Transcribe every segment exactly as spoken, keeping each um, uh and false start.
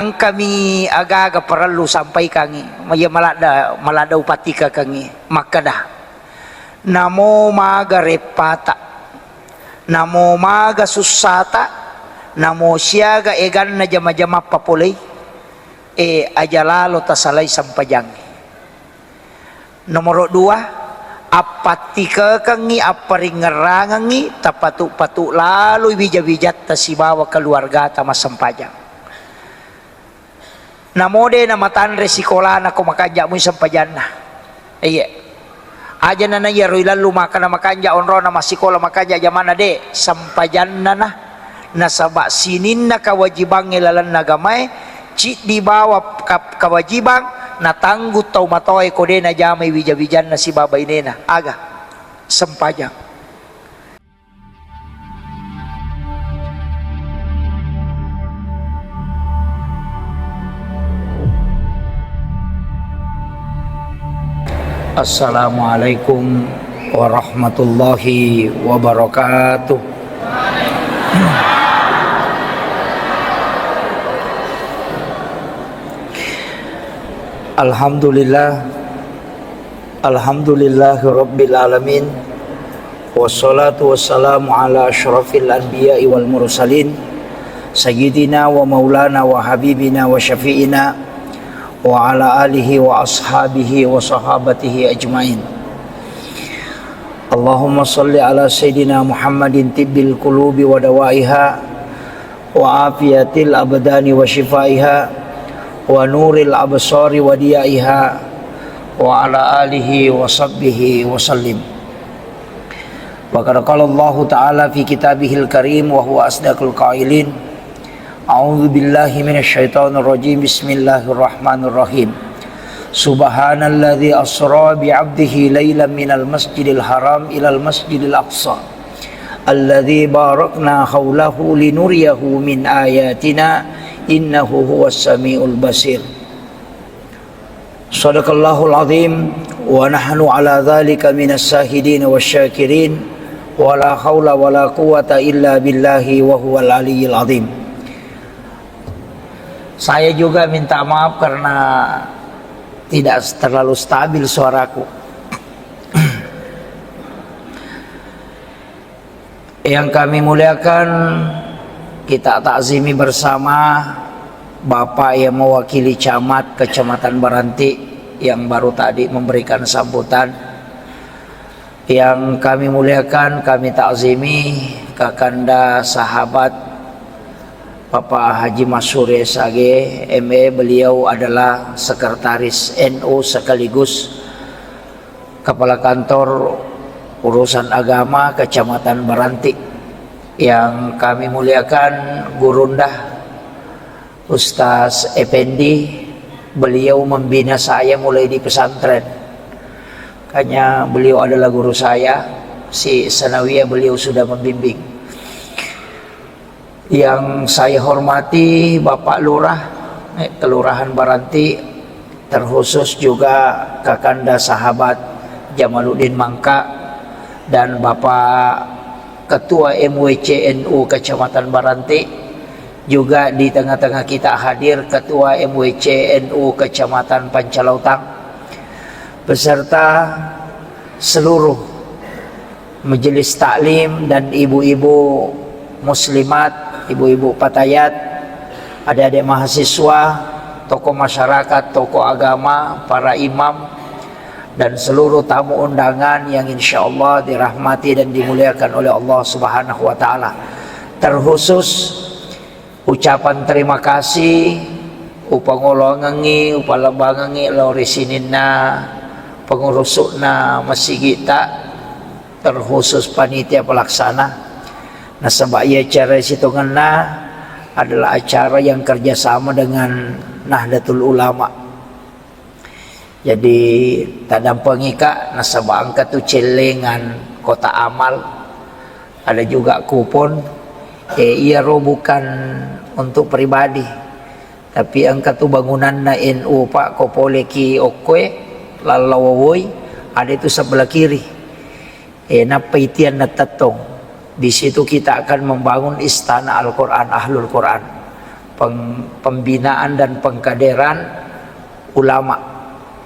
Engkami aga-aga parellu sampaikangngi, iya maladda, maladda upattikekengngi, makkeda, namo maga reppata, namo maga sussata, namo siaga eganna jama-jamang papolei, e, aja lalo tasalai sempajangnge. Nomoro dua, appattikekengngi, apparingngerangengngi, tapatu-patu laloi wija-wijatta sibawa keluargata massempajang. Namo de namatanre sikolana ko makanja mui sempajanna. Iye. Aja nana iyaro ilallu makkeda makanja onrona massikola makanja jamanna de, sempajanna na. Nasaba sininna kewajibangnge lalenna agamae, ciddi bawa ka-, kewajibang natanggung tau matoae ko de najamai wija-wijanna sibawa bainena. Aga? Sempajang. Assalamualaikum warahmatullahi wabarakatuh. Alhamdulillah. Alhamdulillahi rabbil alamin. Wassalatu wassalamu ala asyrafil anbiya'i wal mursalin, sayyidina wa maulana wa habibina wa syafi'ina wa ala alihi wa ashabihi wa sahabatihi ajmain. Allahumma salli ala sayyidina Muhammadin tibbil qulubi wa dawaiha, wa afiyatil abdani wa syifaiha, wa nuril absari wa diyaiha, wa ala alihi wa sahbihi wa sallim. Wa qad qala Allahu ta'ala fi kitabihil karim wa huwa asdaqul qailin. A'udzu billahi minasy syaithanir rajim. Bismillahirrahmanirrahim. Subhanalladzi asra bi 'abdihi lailan minal masjidil haram ilal masjidil aqsa alladzi barakna haulahu linuriyahu min ayatina innahu huwas samiul basir. Sadaqallahul azim wa nahnu ala dzalika minas syahidin wasyakirin wa la haula wa la quwwata illa billahi wa huwal aliyyil azim. Saya juga minta maaf karena tidak terlalu stabil suaraku. Yang kami muliakan, kita takzimi bersama Bapak yang mewakili Camat Kecamatan Baranti yang baru tadi memberikan sambutan. Yang kami muliakan, kami takzimi Kakanda sahabat Bapak Haji Masuri S A G, M E, beliau adalah sekretaris N U sekaligus Kepala Kantor Urusan Agama Kecamatan Baranti. Yang kami muliakan Gurunda, Ustaz Effendi, beliau membina saya mulai di pesantren. Makanya beliau adalah guru saya, si Sanawiyah beliau sudah membimbing. Yang saya hormati Bapak Lurah, eh, Kelurahan Baranti, terkhusus juga Kakanda sahabat Jamaluddin Mangka dan Bapak Ketua M W C N U Kecamatan Baranti, juga di tengah-tengah kita hadir Ketua M W C N U Kecamatan Pancalautang, beserta seluruh majelis taklim dan ibu-ibu muslimat, ibu-ibu patayat, adik-adik mahasiswa, tokoh masyarakat, tokoh agama, para imam, dan seluruh tamu undangan yang insya Allah dirahmati dan dimuliakan oleh Allah Subhanahu wa Ta'ala. Terkhusus ucapan terima kasih upangoloangengngi, upalebbangengngi lao ri sininna pengurusu'na masigi'ta, terkhusus panitia pelaksana. Nasaba iya acara sitongenna adalah acara yang kerjasama dengan Nahdlatul Ulama. Jadi, taddampengika, nasaba engka tu cellengan kotak amal, ada juga kupon. Eh, iyaro bukan untuk pribadi, tapi engka tu bangunanna N U, Pak, ko poleki okkoe, lallawawoi, ada itu sebelah kiri. Eh, nappa itian natettong. Di situ kita akan membangun istana Al-Quran, Ahlul Quran. peng-, pembinaan dan pengkaderan ulama.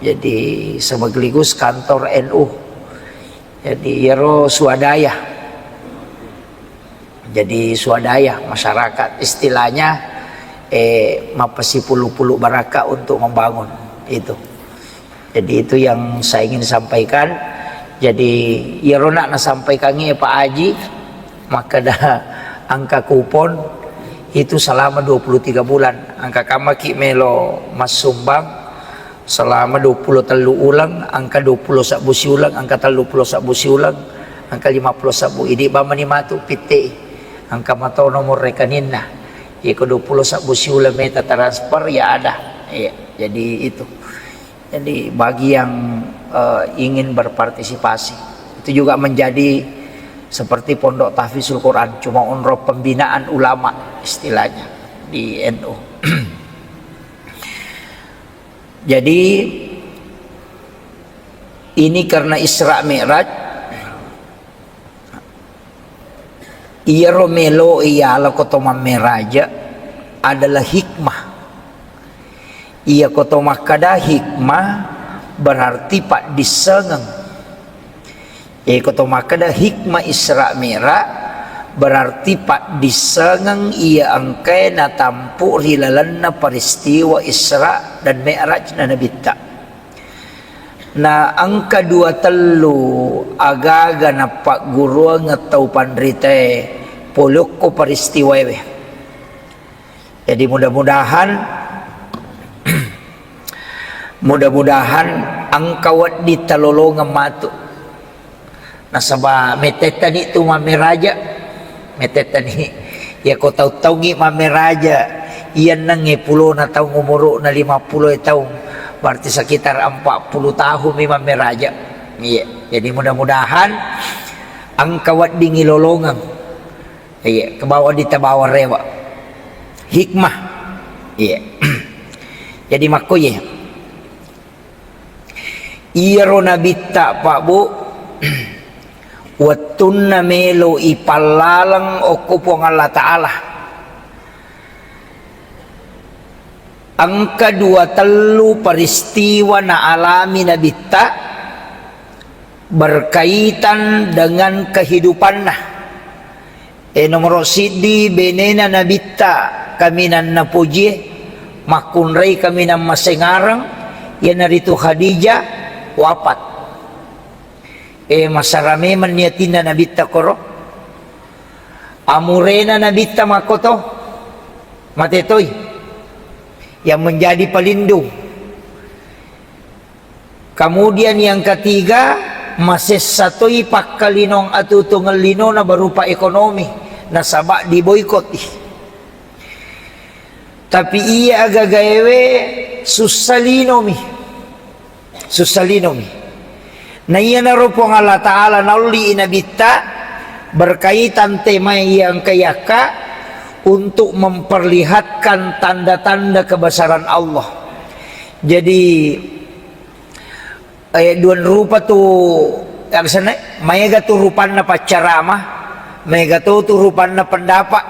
Jadi, sekaligus kantor N U. Jadi, iyaro swadaya. Jadi, swadaya masyarakat, istilahnya, eh, mappasipulu-pulu baraka untuk membangun itu. Jadi, itu yang saya ingin sampaikan. Jadi, iyaro nak nasampaikangngi Pak Haji, makkeda engka kupon itu selama dua puluh tiga bulan. Engka kamaki melo massumbang selama dua puluh tellu uleng, engka dua puluh sabbu siuleng, engka tellu puluh sabbu siuleng, engka lima puluh sabbu. Idi bamani matu pitte. Engka mato nomor rekeninna. Iyako dua puluh sabbu siuleng meta transfer, ya ada. Iya, jadi itu. Jadi, bagi yang, eh, ingin berpartisipasi, itu juga menjadi seperti Pondok Tahfizul Quran, cuma onrong pembinaan ulama istilahnya di N U. Jadi, ini karena Isra Mi'raj, iyaro melo iyala ko to mammeraja adalah hikmah. Iyako to makkeda hikmah berarti paddissengeng. Iyako to makkeda hikmah Isra Mi'raj berarti paddissengeng iya engkae natampu ri lalenna peristiwa Isra dan Mi'raj na Nabitta. Na engka dua tellu agaga nappagguruangeng tau panritae pole okko peristiwaewe. Jadi mudah-mudahan, mudah-mudahan engka wedding talolongeng matu. Nasaba metettani tu mammeraja, metettani. Iyako tau-taungngi mammeraja, iyennengnge pulona taung, umuru'na lima puluh taung, berarti sekitar empat puluh tahun mi mammeraja. Iya, jadi mudah-mudahan engka wedding ilolongeng. Iya, kebawa ditabawa rewa. Hikmah. Iya. Jadi makko ye. Iyaro Nabitta, Pak Bu, wettunna melo ipallaleng okko Puang Allah Ta'ala. Engka dua tellu peristiwa naalami Nabitta berkaitan dengan kehidupanna. E, nomoro siddi, benena Nabitta kaminang napojie, makkunrai kaminang masengareng, iyanaritu Khadijah, wafat. E, masara memang niatinna Nabitta koro. Amurena Nabitta makkoto, mate toi. Yang menjadi pelindung. Kemudian yang ketiga, masessa toi pakkalinong atutungeng linona berupa ekonomi, nasaba diboikot i. Tapi iya agagaewe sussa linomi. Sussa linomi. Na iyanaro Puang Allah Ta'ala naolli i Nabitta berkaitan tema iya engka yakka untuk memperlihatkan tanda-tanda kebesaran Allah. Jadi, eh, duan rupa tu, apa sana, maega tu rupanna paccarama, maega to tu rupanna pendapat.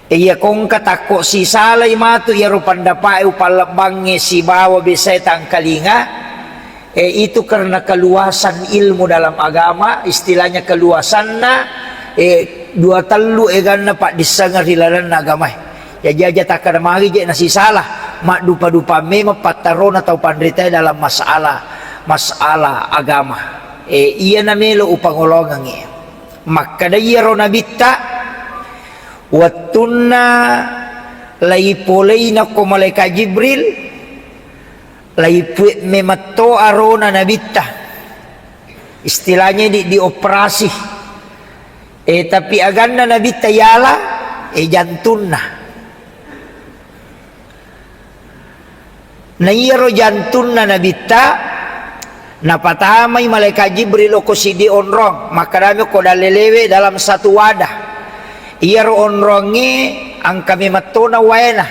Iya kongka takko sisalai matu iyaro pendapat e upallebbangnge sibawa biasae tangkalinga, eh, itu karena keluasan ilmu dalam agama, istilahnya keluasanna, eh, dua tellu eganna paddissengeng ri lalenna agamae. Jaji aja takkada magi je nasisala, maddupa-dupa memang pattarona tau panritae dalam masalah, masalah agama. Eh, iyana melo upangolongengngi. Makkada iyaro Nabitta, wettunna laipoleina ko malaikat Jibril, laipuek memetto arona Nabitta. Istilahnya di, dioperasi. Eh, tapi aganna Nabitta yala, eh, jantunna. Na iyaro jantunna Nabitta, napatamai malaikat Jibril okko siddi onrong, makkedami okko dallelewe dalam satu wadah. Iyaro onrongnge engka memettona waena.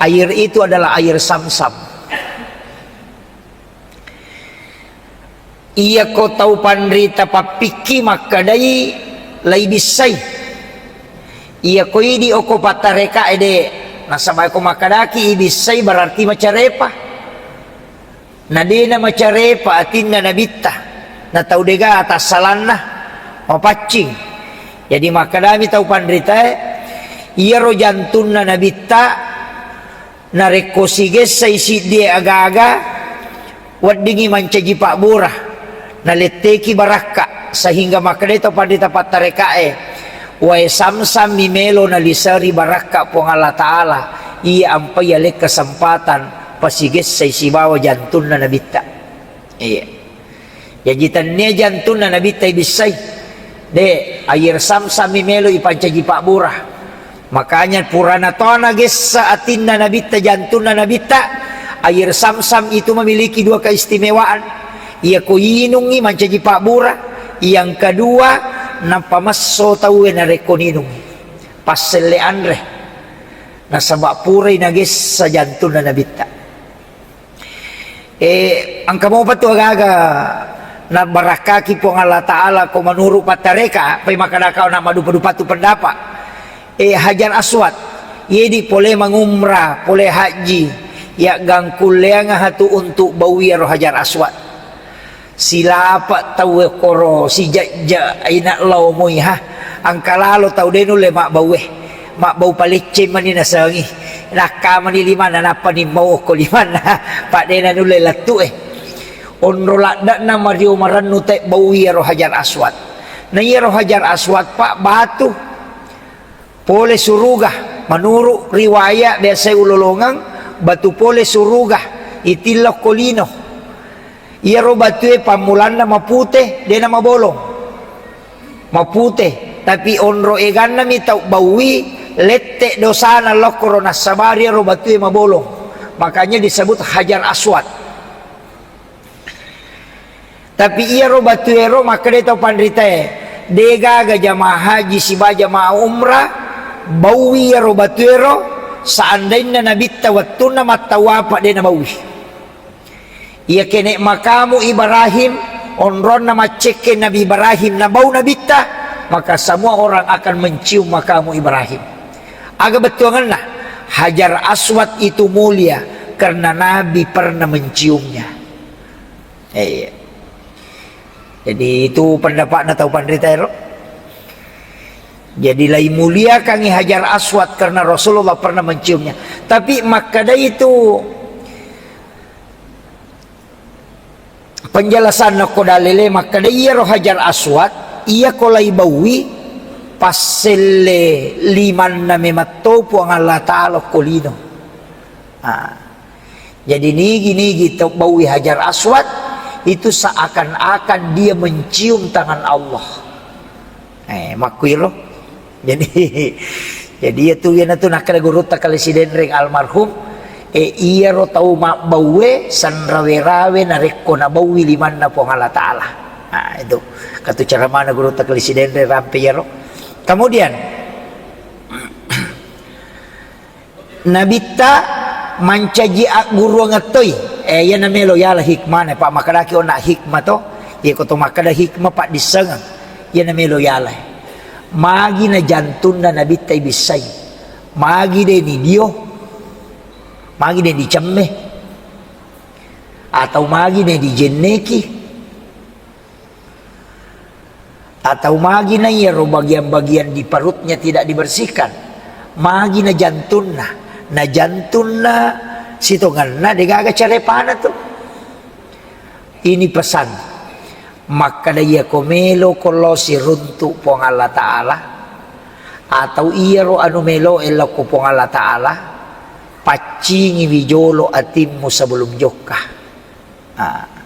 Air itu adalah air Samsam. Iyako tau panrita pappikki makkedai laibissai. Iyako idi okko pattarekae de, Nasaba ko makkedaki ibissai berarti macarepa. Na de'na macarepa atinna nabitta, na tau de'ga atassalanna, mapaccing. Jadi makkedami tau panritae, iyaro jantunna nabitta, narekko sigessai siddie aga-aga, weddingngi mancaji pabbura, naletteki barakka, sehingga makkedai to panrita pattarekae, wae Samsam mi melo naliseri barakka Puang Allah Ta'ala, iya ampai ale kesempatan pasigessai sibawa jantunna nabitta. Iya. Jaji tennia jantunna nabitta ibissai. De, air Samsam mi melo ipancaji pabbura. Makanya purana to nagessa atinna nabitta, jantunna nabitta, air Samsam itu memiliki dua keistimewaan. Iya ko inungngi mancaji pabbura, yang kedua, nappa messo tauwe narekko ninungngi. Passelle anre. Nasaba purai nagessa jantunna nabitta. Eh, engka mopa tu aga-aga nabarakkaki Puang Allah Ta'ala ko menuru pattareka, pai makkedaka na madupa-dupa tu pendapa. Eh, Hajar Aswad, yedi pole mangumrah, pole haji, ya gangkulleang hatu untuk baui ro Hajar Aswad. Silapa tauwe koro, sijajja, aina lao moi ha. Engka lalo tau de nulle mabbaue. Mabbau palecceng mani nasengi. Nakkamani limanna, nappa nimmau okko limanna. Paddena nulle lettu e. Onro laddana mario marennu te bau iyaro Hajar Aswad. Na iyaro Hajar Aswad, Pak, batu pole suruga. Menurut riwayat biasa ulolongeng, batu pole suruga itilla okko lino. Iyaro batue pammulanna mapute, dena mabolong. Mapute, tapi onro eganna mi tau baui, lette dosana lokkoro nassabari iyaro batue mabolong. Makanya disebut Hajar Aswad. Tapi iyaro batuero makkeda tau panritae, degaga jamaah haji siba jamaah umrah baui iyaro batuero, seandainna nabitta wettunna mattawafa de nabaui. Iya kene makamu Ibrahim, onronna maccekke Nabi Ibrahim nabau nabitta, maka semua orang akan mencium makamu Ibrahim. Aga bettuangenna? Hajar Aswad itu mulia karena Nabi pernah menciumnya. Eh, iya. Jadi itu pendapatna tau panrita ero. Jadi lai muliakangi Hajar Aswad karena Rasulullah pernah menciumnya. Tapi makkeda itu penjelasanna ko dalile, makkeda iyaro Hajar Aswad, iya ko lai baui, passelle limanna mematto Puang Allah Ta'ala ko lino. Ah. Jadi nigi-nigi tau baui Hajar Aswad, itu seakan-akan dia mencium tangan Allah. Eh, makkuiro. Jadi, jadi iya tu, iyana tu nakkeda gurutta Kali Sidenreng almarhum, eh, iyaro tau mabbaue sanrawe-rawe narekko nabaui limanna Puang Allah Ta'ala. Nah, itu. Katu ceramahna gurutta Kali Sidenreng rampe iyaro. Kemudian, Nabitta mancaji agguruang ettoi. Eh, iyana melo yala hikmana, Pak, makkedaki onna hikmah to. Iya ko to makkeda hikmah paddissengeng. Iyana melo yala. Magi na jantunna nabitta ibissai. Magi de ni dio. Magi de ni cemme. Atau magi de ni jenneki. Atau magi na iyaro bagian-bagian di perutnya tidak dibersihkan, magi na jantunna, na jantunna sitongenna degaga carepana tu. Ini pesan, makkeda iya ko melo ko lo siruntuk Puang Allah Ta'ala, atau iyaro anu melo elokko Puang Allah Ta'ala, paccingiwi jolo atimmu sebelum jokka. Ah.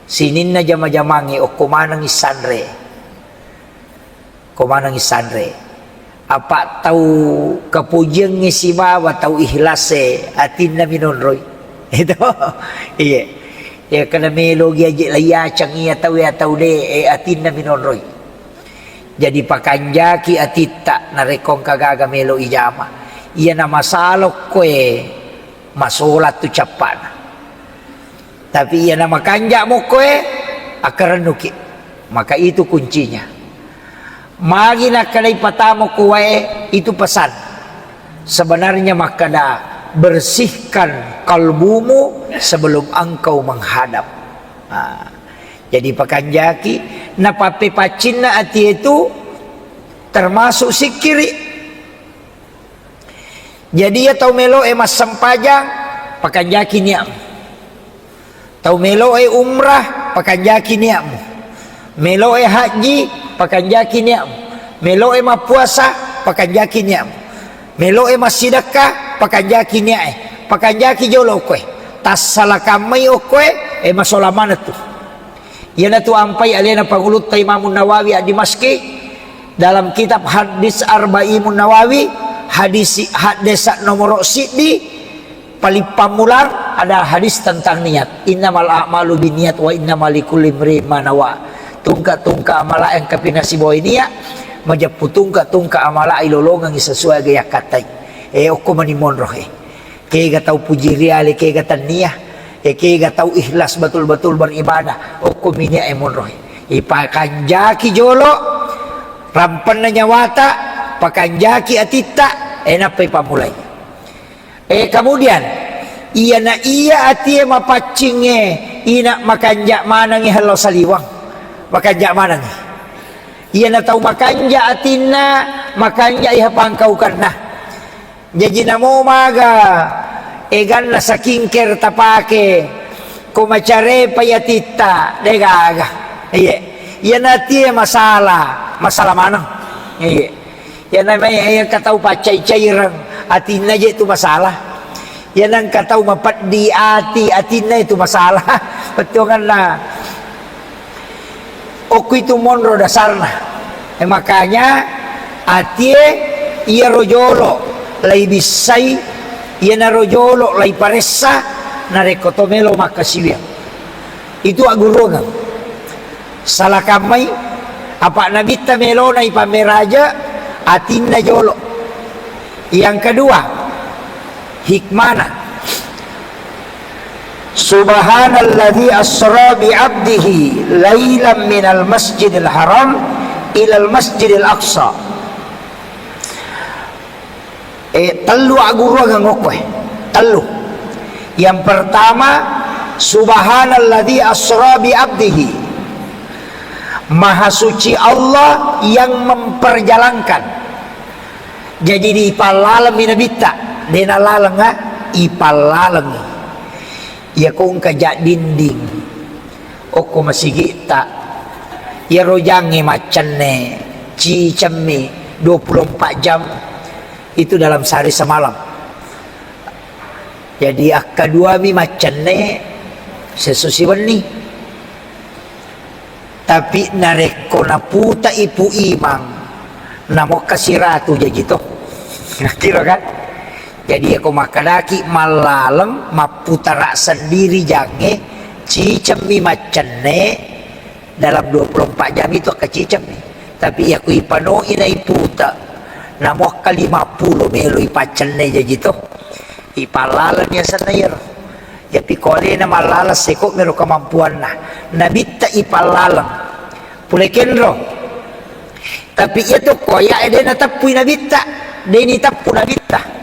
Sininna jama-jamangnge okko manengngi sanre. Okko manengngi sanre. Apa tau kapujiangnge sibawa tau ihlase atinna minonroi. Itu. Iya. Ya, kena melo gi aje laiyacang iya tau ya tau de, eh, atinna minonroi. Jadi pakanjaki atitta narekko engka gaga melo ijama. Iyana masalokko e masola tu cappana. Tapi iyana makanja mokko e akkarennuki. Maka itu kuncinya. Magi nakkedai patamo ko wae itu pesan. Sebenarnya makkeda, "Bersihkan kalbumu sebelum engkau menghadap." Nah, jadi pakanjaki, napappepaccinna ati itu termasuk sikkiri. Jadi, iya tau meloe massempajang, pakanjaki niatmu. Tau meloe umrah, pakanjaki niatmu. Meloe haji, pakanjaki niatmu. Meloe mappuasa, pakanjaki niatmu. Meloe massidekka, pakanjaki niae. Pakanjaki jolo okkoe. Tassalakamai okkoe, e, masola manettu. Iyanatu ampai alena pangulutta Imamun Nawawi Ad-Dimasyqi dalam kitab Hadis Arbaimun Nawawi, hadis, hadis nomor siddi, paling pammulang ada hadis tentang niat. "Innamal a'malu binniyat wa innama likulli imri'in ma nawa." Tungka-tungka amala engka pinasibawai niat, majeppu tungka-tungka amala ilolongengi sesuai aga yakkattai. E, okko mani monro, e. Kega tau puji riale, kega tennia, e, kega tau ikhlas betul-betul beribadah, okko minia e monroe. Ipakanjaki jolo, rampenna nyawata, pakanjaki atitta, e, nappai pammulai. E, kemudian, iyana iya atie mapaccingnge, ina makanja manengi hello saliwang, makanja manengi. Iyana tau makanja atinna, makanja iha pangkaukanna. Jaji namo maga eganna skincare tapake, ko macarepa iyatitta, degaga. Iye. Iyana tie masalah, masalah maneng. Iye. Iyana mai engka tau paccai-caireng, atinna je tu masalah. Iyana engka tau mapeddi ati, atinna itu masalah. Bettuanganna. Okko itu monro dasarna. E, makanya atie iyaro jolo lai bissai, iyanaro jolo lai paressa, narekko to melo makkasiwiang. Itu agguruangeng. Salakammai, apa nabitta melona ipammeraja, atinna jolo. Yang kedua, hikmana. Subhanalladzi asra bi abdihi lailan minal masjidil haram ilal masjidil aqsa. E, tellu agguruangeng okkoe. Tellu. Yang pertama, subhanalladzi asra bi abdihi. Maha suci Allah yang memperjalankan. Jaji, ipallalemmi nabitta, de nalaleng, ah, ipallalengngi. Iya ko engka ja dinding okko masigitta, iyaro jangnge maccenne, cicemmi dua puluh empat jam itu dalam sehari semalam. Jadi, akkaduami maccenne sesso siwenni. Tapi narekko naputai Pu Imang, namokka siratu jaji to. Kira kan? Jadi, iyako makkedaki mallaleng mapputara sendiri jangnge, cicemmi maccenne dalam dua puluh empat jam itu akkacicemmi. Tapi iyako ipanoi naiputa, namokka lima puluh melo ipaccenne jaji to. Ipallaleng yasenna iyaro. Yapi ko alena mallaleng seko mero kemampuanna. Nabitta ipallaleng. Pole kenro. Tapi iya to ko ya de nateppui nabitta. De niteppu nabitta.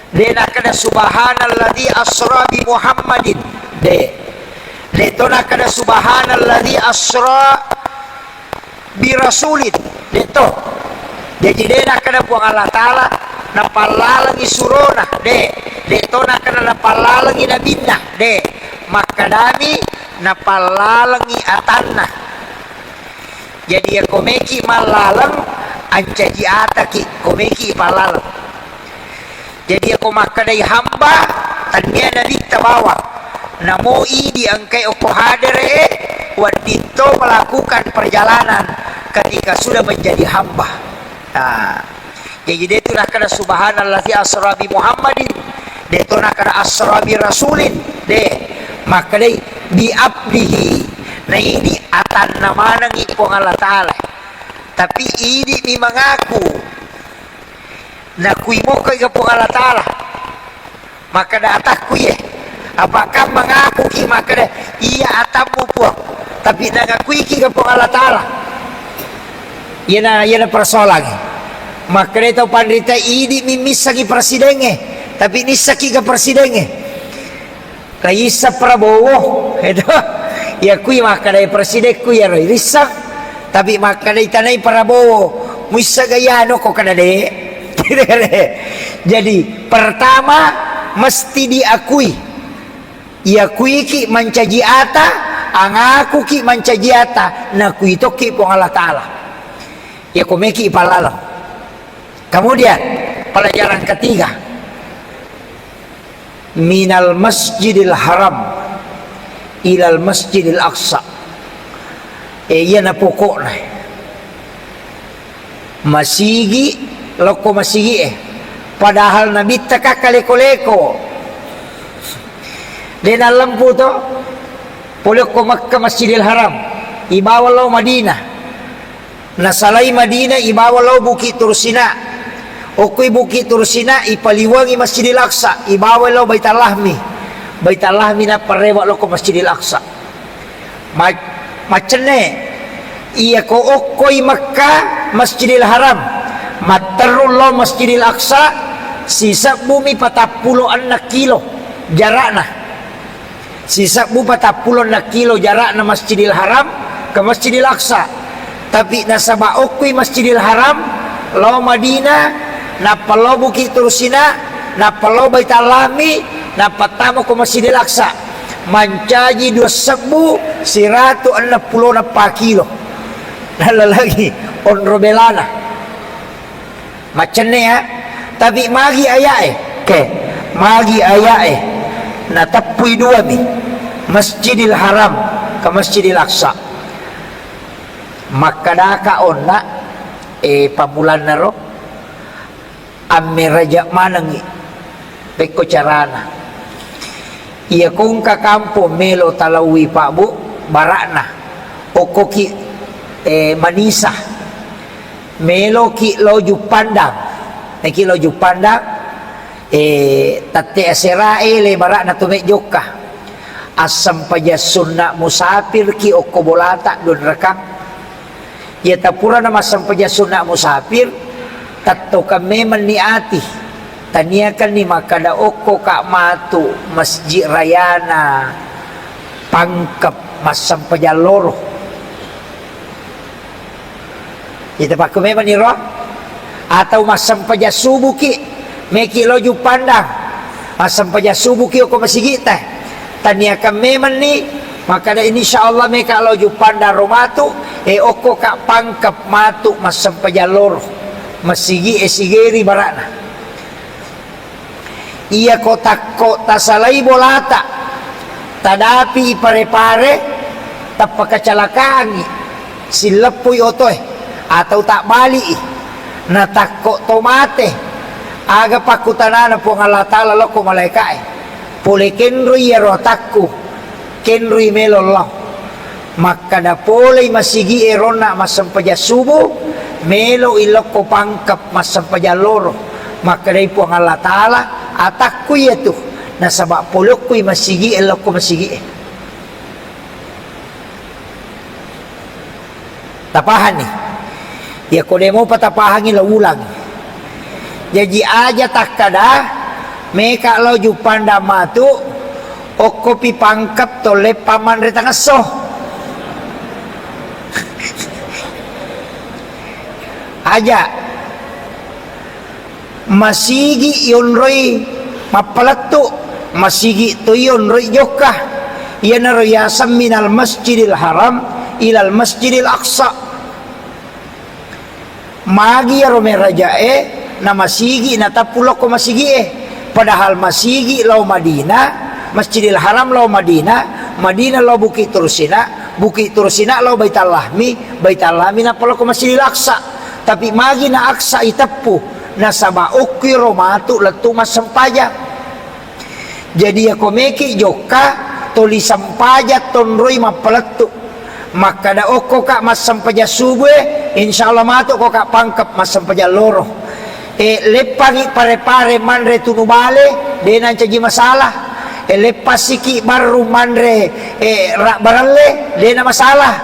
De nakkeda subhanalladzi asra bi Muhammadin. De. De to nakkeda subhanalladzi asra bi rasulin, de to. Jaji, de nakkeda Puang Allah Ta'ala napallalengi surona, de. De to nakkeda napallalengi nabinna, de. Makkedami napallalengi atanna. Jadi, iya ko meki mallaleng, ancaji ataki ko meki pallaleng. Jadi, iyako makkedai hamba, tennia nabitta bawang. Namo idi engkai okko hadere e, wedding to melakukan perjalanan ketika sudah menjadi hamba. Nah, jadi de tu nakkeda subhanalladzi asra bi Muhammadin, de to nakkeda asra bi rasulin, de, makkedai bi abdihi, na idi atanna manengi Puang Allah Ta'ala. Tapi idi mi mengaku. Nakui mokko ga Puang Allah Ta'ala. Makkeda atakku iye. Apakah mengaku ki makkeda, "Iya atammu, Puang." Tapi nangakuiki ga Puang Allah Ta'ala. Iyana, iyana persoalangnge. Makkedai tau panrita, "Idi mi missengi presidengnge, tapi nissaki ga presidengnge." Naisseng Prabowo, itu. Iya kui makkedai presiden ku iyaro risseng, tapi makkedai tanai Prabowo, muisseng ga iyano ko kada de. Jadi, pertama mesti diakui. Iyakuiki mancaji ata, angakuki mancaji ata, nakui tokki Puang Allah Ta'ala. Iyako meki palaleng. Kemudian, pelajaran ketiga, minal masjidil haram ilal masjidil aqsa. E, iyana pokokna. Masigi, lokko masigi e. Padahal nabitta ka kaleko-leko. De nallempu to, pole okko Mekka Masjidil Haram, ibawa lao Madinah. Nasalai Madinah, ibawa lao Bukit Tursina. Okkoi Bukit Tursina, ipaliwangi Masjidil Aqsa, ibawa lao Baitallahmi. Baitallahmi nappa rewe lokko Masjidil Aqsa. Ma-, maccenne, iyako okkoi Mekka Masjidil Haram, matterru lao Masjidil Aqsa, sisebbumi patappulo enneng kilo jarakna. Sisebbu patappulo enneng kilo jarakna Masjidil Haram ke Masjidil Aqsa. Tapi nasaba okkui Masjidil Haram, lao Madinah, nappa lao Bukit Tursina, nappa lao Baitallahmi, nappa tama ko Masjidil Aqsa. Mancaji dua sebbu siratu enneng pulo nappa kilo. Nalalangi onro belana. Maccenne ya. Tapi magi ayae? Oke. Magi ayae? Nateppui duami. Masjidil Haram ke Masjidil Aqsa. Makkadaka onna, e, pammulannaro, ammeraja manengi. Pekko carana. Iya kongka kampong melo talaui pabbu barakna. Okkoki, e, manisa. Meloki lao Juppandang. Naki lao Juppandang, e, tette asera e le barakna to me jokka. Assempajang sunna musafirki okko bolata dua rekang. Iya tapurana massempajang sunna musafir, tettokeng memenni ati. Taniakanni makkada okko ka matu masjid rayana Pangkep massempajang loro. Ita pakku memang niro atau massempajang subuki meki lo Juppandang. Massempajang subuki okko masigita. Taniakan memang ni makkada insyaallah meka lo Juppandang ro matu, e okko ka Pangkep matu massempajang loro. Masigi e sigeri barakna. Iyako takko tasalai bolata, tadapi pare-pare, tappa kecelakaan, silleppui otoe, atau tabbali i, natakko to mate, aga pakkutanana Puang Allah Ta'ala lokko malaeka'e, pole kenroi iyaro atakku, kenroi melo lao. Makkada polei masigi e ronna massempajang subuh, melo i lokko Pangkep massempajang loro. Makkadai Puang Allah Ta'ala, atakku iyatu, nasaba polokkui masigi e lokko masigi e. Tapahanni? Iyako de mopa tapahangi, lo ulangi. Jaji aja takkada, meka lao Juppandang matu, okkopi Pangkep to leppa manre tangesso. Aja. Masigi ionroi mappalettu, masigi to ionroi jokka. Iyanaro yaseng minal masjidil haram ilal masjidil aqsa. Magi iyaro merajae na masigi natappu lokko masigie. Padahal masigi lao Madinah, Masjidil Haram lao Madinah, Madinah lao Bukit Tursina, Bukit Tursina lao Baitallahmi, Baitallahmi nappa lokko Masjidil Aqsa. Tapi magi na Aqsa iteppu? Nasaba okki ro matu lettu massempajang. Jadi, iyako meki jokka, toli sempajang tonroi mappalettu. Makkada okko ka massempajang subue, insyaallah matu ko ka Pangkep massempajang loro. E, leppangi pare-pare manre tunu bale, de nancaji masalah. E, leppasiki barru manre, e, ra-, baralle, de na masalah.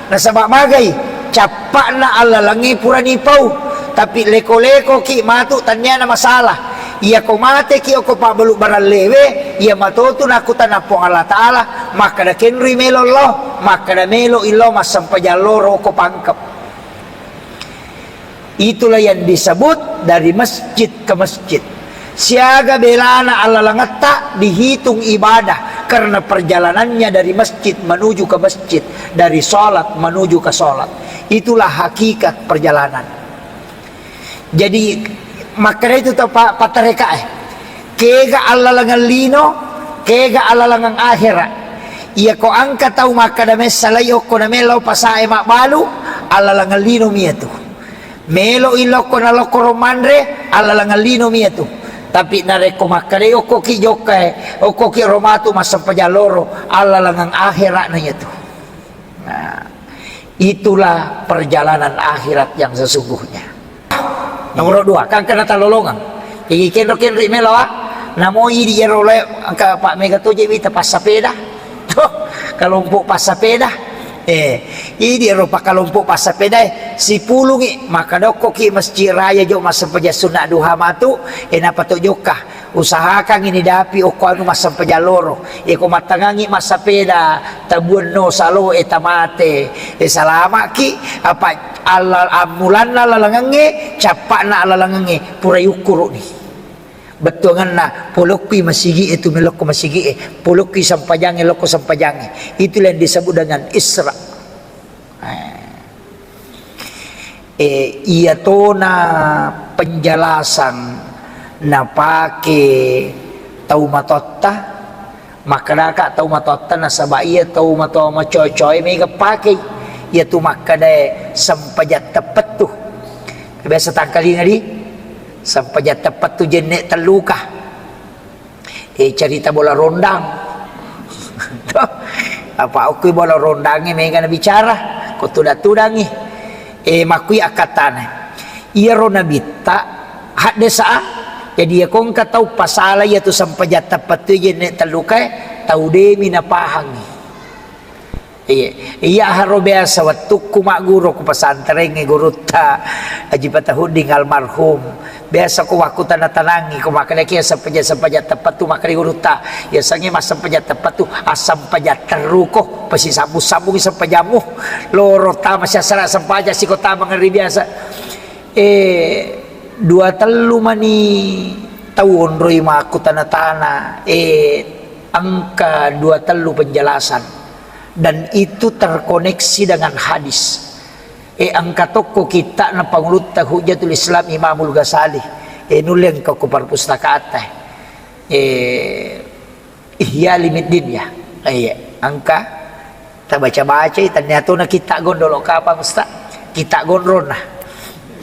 Nasaba magai, cappa'na allalengnge purani pau. Tapi leko-lekoki matu, tenniana masalah. Iyako mateki okko pabbalu barallewe, iya matotu nakkutana Puang Allah Ta'ala, makkeda kenrui melo lo, makkeda melo illo massempajang loro okko Pangkep. Itulah yang disebut dari masjid ke masjid. Siaga belana allalengetta dihitung ibadah karena perjalanannya dari masjid menuju ke masjid, dari sholat menuju ke sholat. Itulah hakikat perjalanan. Jadi, makkeda itu to pa-, pattarekae. Kega allalengeng lino, kega allalengeng akhera. Iyako engka tau makkeda messalai okko na melo pasae mabbalu, allalengeng lino miatu. Melo ilokko nalokko ro manre, allalengeng lino miatu. Tapi narekko makkeda okkoki jokkae, okkoki ro matu massempajang loro, allalengeng akhera na iatu. Nah, itulah perjalanan akhirat yang sesungguhnya. Nomor dua, kan kena talolongang. Jadi kenro-kenri melo, ah. Namo idi ero le, engka Pak Mega toje wita passapeda. Toh, kelompok passapeda. Eh, idi ero pak kelompok passapeda, eh, sipulungi, maka dokkoki masjid raya jo massempajang sunat duha matu, eh, napa to jokka. Usahakan ini dapi okko anu massempajang loro. Eko mattangangi massapeda, tabuanno salo e tamate. E salamaki, apa alla-, ammulanna lalangengnge, cappa'na lalangengnge, pura yukkuru'ni. Bettuanganna, polokki masigi e tu melokko masigi e, polokki sempajangnge lokko sempajangnge. Itulah yang disebut dengan Isra. Eh, iyatona penjelasan napake tau matotta, makkedaka tau matotta nasaba iya tau matoa macocoe mega pakei. Iyatu makkedae sempajang teppettu. Biasa tangkalinga di sempajang teppettu jenne telluka. Eh, cerita bola rondang. Apa okko bola rondangnge mega nabicara, ko tudang-tudangi. Eh, makkui akkattana. Iyaro nabitta haddesa. Jadi iya ko engka tau pasala iya tu sempajang teppettu jenne tellukae, tau demi napahangi. Iya, iya haro biasa wettukku magguru ku pesantrengnge gurutta Haji Fatahuddin almarhum. Biasa ko wakkutana-tanangi ko makkedaki sempajang-sempajang teppettu makkeda gurutta. Yasengnge massempajang teppettu, assempajang terruko, pasi sambung-sambungi sempajammu. Loro tama siassara sempajang siko tama ngeri biasa. Eh, dua tellu mani tau onroi makkutana-tana. Eh, engka dua tellu penjelasan. Dan itu terkoneksi dengan hadis. Eh, engka tokko kitta'na Pangulutta Hujjatul Islam Imamul Ghazali. Eh, nulle engka ko perpustakatta. Eh, Ihya Ulumuddin ya. Eh, iya, engka tabaca-bacai, tennia tona kitta gondolo kapang Ustaz. Kitta gondrona.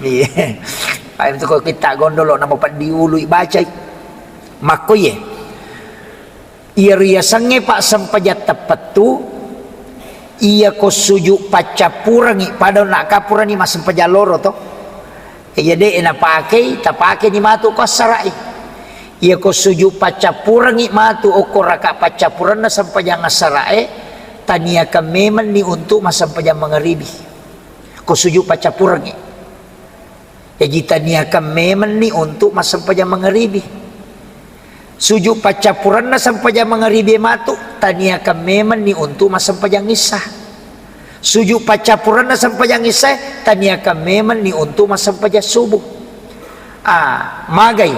Iya. Ayo tu ko kitta gondolo nama peddi ului bacai. Makko iye. Iyaro yasengnge, Pak, sempajang teppettu, iyako sujud paccappurengngi, pada nakkappurengngi massempajang loro to. Iya de' napakei, tapakeni matu ko assara'i. Iyako sujud paccappurengngi matu okko raka paccappurenna sempajang assara'e, taniakan memenni untuk massempajang mangaribi. Ko sujud paccappurengngi. Jaji taniakan memenni untuk massempajang mangaribi. Sujud paccappurenna sempajang mangaribi matu, taniakan memenni untuk massempajang issa. Sujud paccappurenna sempajang issa, taniakan memenni untuk massempajang subuh. Ah, magai.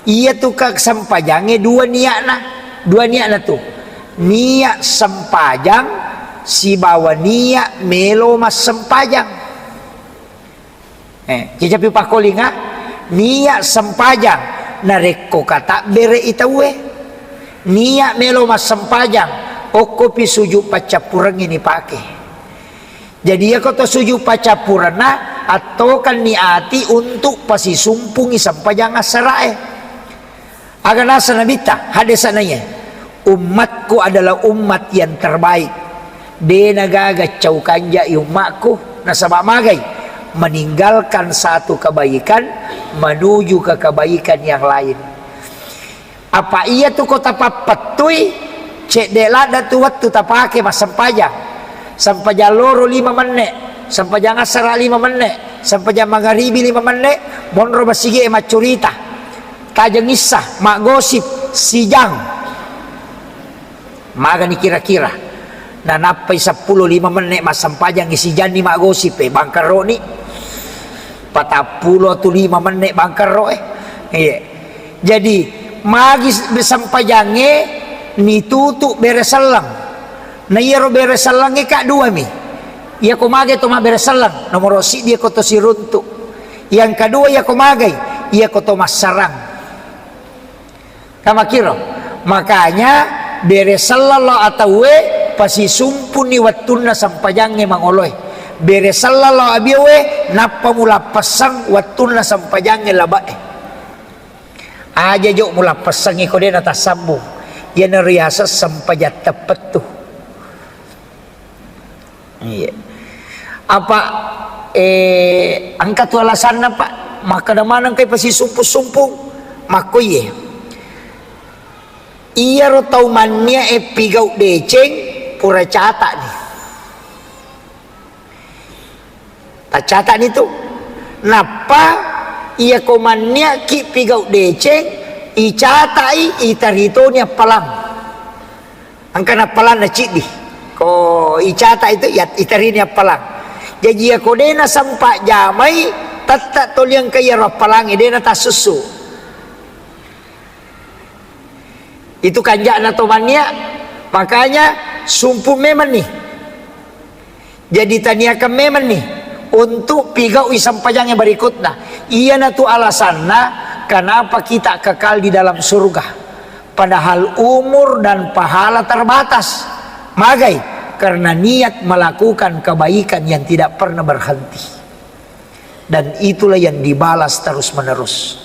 Iyatu ka sempajangnge dua niatna. Dua niatna tu. Niat sempajang sibawa niat melo massempajang. Eh, jajapi pakkolinga, niat sempajang narekko katabbere'i tauwe. Niat melo massempajang, okkopi sujud paccappurengnge nipake. Jadi, iyako to sujud paccappurenna, attokanni ati untuk pasisumpungi sempajang assara'e. Aga naseng Nabitta, haddese'na iye, "Ummatku adalah umat yang terbaik. De' nagaga cau kanjai ummakku, nasaba magai meninggalkan satu kebaikan menuju ke kebaikan yang lain." Apa iyatu ko tapappettui, cedde' ladda tu wettu tapake massempajang. Sempajang loro lima menne', sempajang assara lima menne'. Sempajang magaribi lima menne', monro masigi e maccurita. Tajeng issa, maggosip, sijang. Magani kira-kira. Nanappai seppulo lima menne' massempajangngi sijanni maggosip e, bangkeroni. Patappulo tu lima menne' bangkero e. Iya. Jadi, magi s-, sempajangnge nitutu bere selleng. Na iyaro bere sellengnge ka duami. Iyako mage to mabbere selleng, nomoro siddi iyako to siruntu. Yang kedua iyako magai, iyako to massarang. Kamakiro. Makanya bere selleng lao atauwe pasisumpunni wettunna sempajangnge mangoloe. Bere selleng lao abiowe nappa mulappessang wettunna sempajangnge labe'e. Aja jo mulappessangngi ko de' natassambung. Iyana riaseng sempajang teppettu. Iya. Apa, eh, engka tu alasanna, Pak? Makkeda maneng kai pasisumpung-sumpung. Makko iye. Iyaro tau mannia e pigau deceng pura cata'ni. Taccata'ni tu. Nappa iyako manniaki pigau deceng, icata'i, itaritoni appalang. Engka nappalang na ciddi. Ko icata itu, ya, itarini appalang. Jaji iyako de' nasempa jamai, tetta toli engka iyaro appalangnge, de' natassussu. Itu kanja'na to mannia, makanya sumpung memang nih. Jadi taniakan memang nih untuk pigaui sempajang yang berikutnya. Iyanatu alasanna kenapa kita kekal di dalam surga. Padahal umur dan pahala terbatas. Magai? Karena niat melakukan kebaikan yang tidak pernah berhenti. Dan itulah yang dibalas terus-menerus.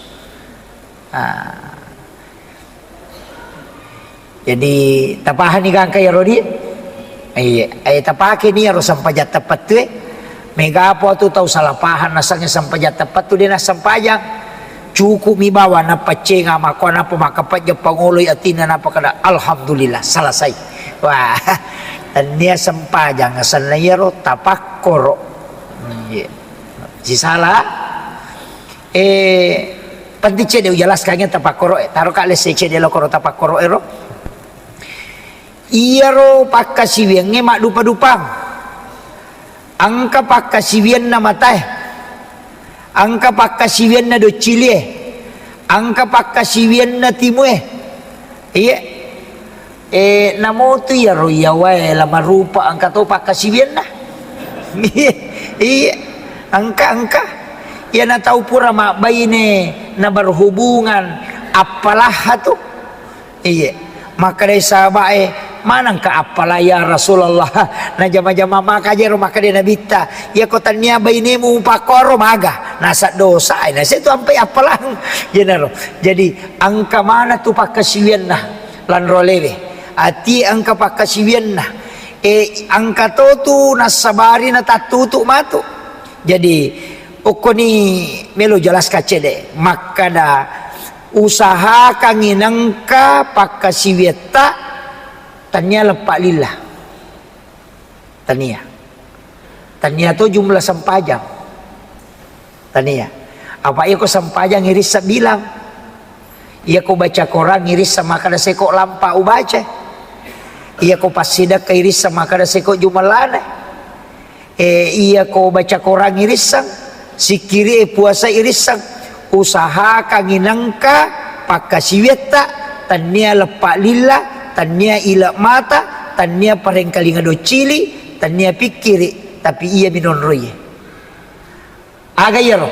Ah. Jadi, tapahani gangka iyaro di? Iya, eh, tapakeni iyaro sempajang teppettu e. Mega apa tu tau salah paham nasengnge sempajang teppettu de' nassempajang. Cukup mi bawa napaccenga makko napa makkapajang pangoloi atinna napa kada alhamdulillah selesai. Wah, tennia sempajang asenna iyaro tapakkoro. Iya. Sisala. Eh, penting cedde ujelaskangnge tapakkoro e. Taro ka lesse cedde lo koro tapakkoro ero. Iyaro pakkasiwiangnge maddupa-dupang. Engka pakkasiwianna matae. Engka pakkasiwianna doccilie. Engka pakkasiwianna timue. Iya. Eh, namotu iyaro iyawae la marupa engka to pakkasiwianna. Iya, iya. Engka, engka. Iyana tau pura mabbaine na berhubungan, appalah tu. Iya. Makkedai sahabae, "Manengka appalah ya Rasulullah?" Najama-jama maka jero makkeda Nabitta, "Iyako tennia bainemu mupakkoro maga, nasa dosa, nasa itu ampai appalang." Jenaro. Jadi, engka mana tu pakkasiwianna lanro alewe. Ati engka pakkasiwianna. E, engka to tu nassabari natattutu matu. Jadi, okkoni melo jelaskan cedde. Makkada, usahakangngi nengka pakkasiwiatta tennia leppa lillah. Tennia. Tennia to jumlah sempajang. Tennia. Apa iyako sempajang irisseng bilang. Iyako baca Quran irisseng makkada seko lampa ubaca. Iyako passidekka irisseng makkada seko jumellana. Eh, iyako baca Quran irisseng, sikkiri e puasa irisseng, usahakangngi nengka pakkasiwiatta, tennia leppa lillah, tennia ile mata, tennia parengkalinga doccili, tennia pikkiri, tapi iya minonroiye. Aga iyaro?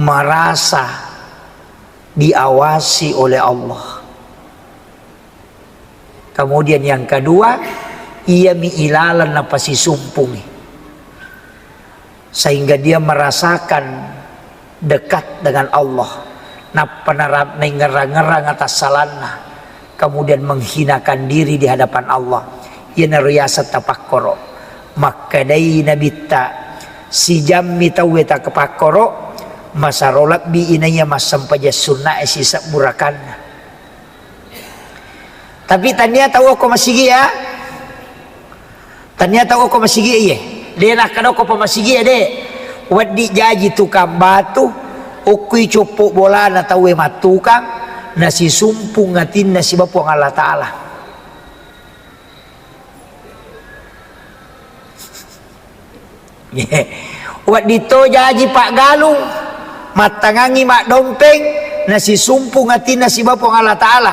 Merasa diawasi oleh Allah. Kemudian yang kedua, iyami ilalang napasisumpungi. Sehingga dia merasakan dekat dengan Allah. Nappa nara-, naingngerang-ngerang atas salanna. Kemudian menghinakan diri di hadapan Allah. Iyanaro yaseng tapakkoro. Makkedai Nabitta, sijammi tauwe takepakkoro, masaro lebbi inaiya massempajang sunnae sisebbu rakanna. Tapi tania tau okko masigi ya. Tania tau okko masigi iye. De nakkeda okko pa masigi ya, de. Wedding jaji tukang batu, okkoi coppo bolana tauwe mattukang, nasisumpung atinna siba Puang Allah Ta'ala. Wedding to jaji paggalung, mattangangi maddompeng, nasisumpung atinna siba Puang Allah Ta'ala.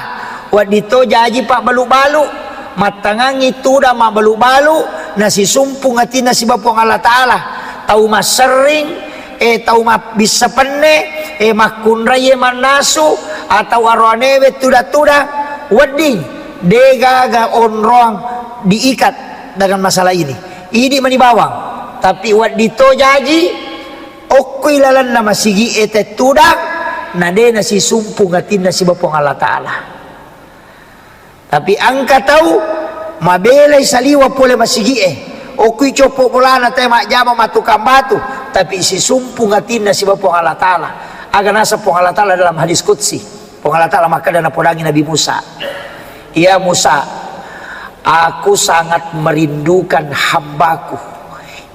Wedding to jaji pabbalu-balu, mattangangi tudang mabbalu-balu, nasisumpung atinna siba Puang Allah Ta'ala. Tau masserring, eh, tau mabbissa penne, eh, makkunrai, eh, mannasu, atau aroanewe tudang-tudang, wedding, degaga onroang diikat dengan masalah ini. Idi mani bawang, tapi wedding to jaji, okkoi lalenna masigi e tettudang, na de nasisumpung atinna siba Puang Allah Ta'ala. Tapi engka tau mabelai saliwa pole masigi e, okkoi coppo bolana te majjama mattukang batu, tapi sisumpung atinna siba Puang Allah Ta'ala. Aga naseng Puang Allah Ta'ala dalam hadis qudsi? Puang Allah Ta'ala makkeda napodangi Nabi Musa, "Ya Musa, aku sangat merindukan hambaku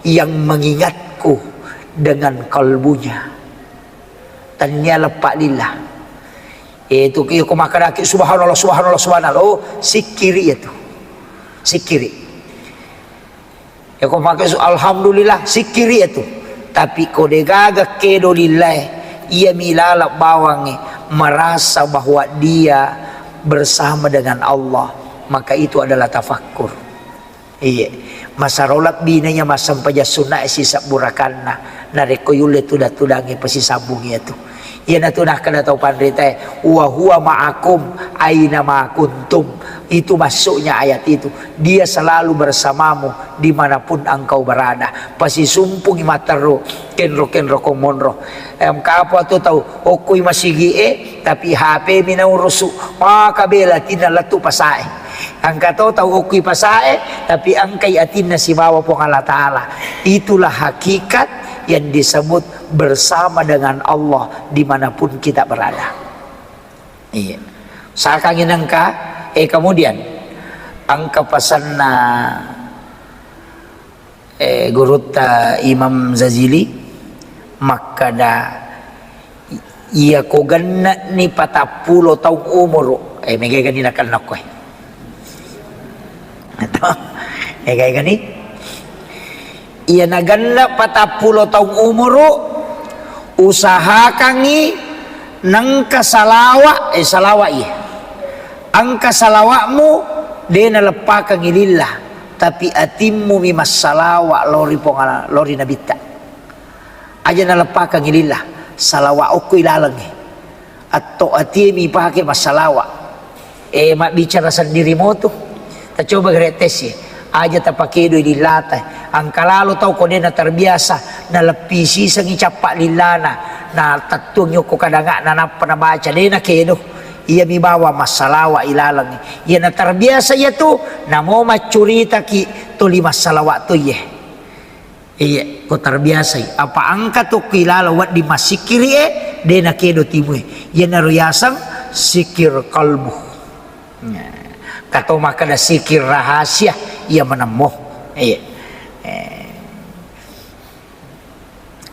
yang mengingatku dengan kalbunya." Tennia leppa lillah. Itu ki ko makkedaki, "Subhanallah, subhanallah, subhanallah." Oh, sikkiri itu. Sikkiri. Ya, ko pakai su-, alhamdulillah, sikkiri itu. Tapi ko degaga kedo lillae, iya mi laleng bawangnge merasa bahwa dia bersama dengan Allah, maka itu adalah tafakkur. Iya. Masaro lebbina iya massempajang sunna e sisebbu rakanna, narekko yulle tudang-tudangnge pasisambung iyatu. Iyanatu nakkeda tau panritae, "Wa huwa ma'akum aina ma kuntum." Itu maksudnya ayat itu. Dia selalu bersamamu dimanapun engkau berada. Pasisumpungi matteru, kenro-kenro ko monro. Em, kapo tu tau, okkoi masigi e, tapi H P mi naurusu. Maka bela tinna lettu pasae. Engka to tau okkoi pasae, tapi engkai atinna sibawa Puang Allah Ta'ala. Itulah hakikat yang disebut bersama dengan Allah dimanapun kita berada. Iya. Sakangi nengka, eh, kemudian engka pasanna, eh, gurutta Imam Zazili makkada, "Iya ko genne'ni patappulo taung umuru," eh, megaigani nakenna koe. Atau, eh, kayak gini. Iya nagenna patappulo taung umuru, usahakangi nengka salawa, eh, salawa iya. Engka salawa'mu, de naleppakangi lillah, tapi atimmu mi massalawa lori Puang Allah, lori Nabitta. Aja naleppakangi lillah, salawa okko ilalengnge. Atto atie mi pake massalawa. Eh, mabbicara sendiri motu. Tacoba gere tes e. Aja tapakedoi lillata. Engka lalo tau ko de naterbiasa, naleppi sisengi cappa lillana, natettuangi okko kadangana, nappa nabaca, de nakedo. Iya mi bawa massalawa ilalengnge. Iya naterbiasa iyatu, namo maccuritaki toli massalawa to iye. Iya, ko terbiasai. Apa engka tokko ilalo wedding massikkiri e, de nakedo timue. Iyanaro yaseng sikir kalbu. Nah, kato makkeda sikir rahasia, iya menemmo. Iya. Eh.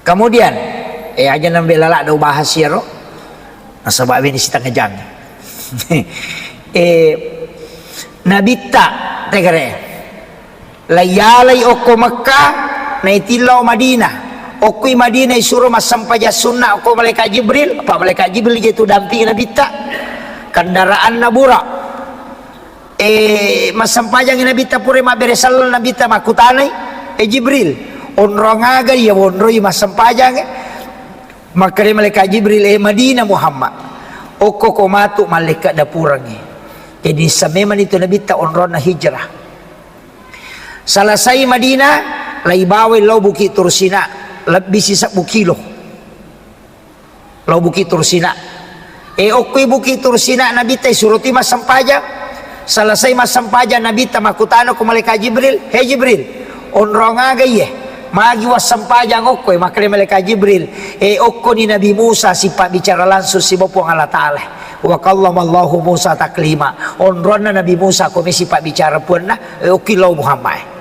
Kemudian, eh, aja nambe lalak dau bahas iyaro. Nasaba beni setengah jam. Eh, Nabitta tegere. Laiyalai okko Mekkah, naitillau Madinah. Okkoi Madinah isuro massempajang sunna okko malaikat Jibril, apa malaikat Jibril je tu dampingi Nabitta. Kendaraanna Buraq. Eh, massempajangi Nabitta pura mabbere selleng Nabitta makkutanai, "Eh, Jibril, onrong aga iya wonroi massempajang?" Makkeda malaikat Jibril, "Eh, Madinah Muhammad. Okko ko matu mallekka dapurengnge." Jadi, sememang itu Nabitta onronna hijrah. Selesai Madinah, laibawai lao Bukit Tursina, lebbi sisebbu kilo. Lao Bukit Tursina. Eh, okkoi Bukit Tursina Nabitta isuroti massempajang. Selesai massempajang Nabitta makkutana ko malaikat Jibril, "He Jibril, onrong aga iye? Magi wassempajang okko e?" Makkeda malaikat Jibril, "Eh, okkoni Nabi Musa sipabbicara langsung siba Puang Allah Ta'ala. Wa kallamallahu Musa taklima." Onronna Nabi Musa ko mi sipabbicara Puanna, eh, okki lao Muhammad.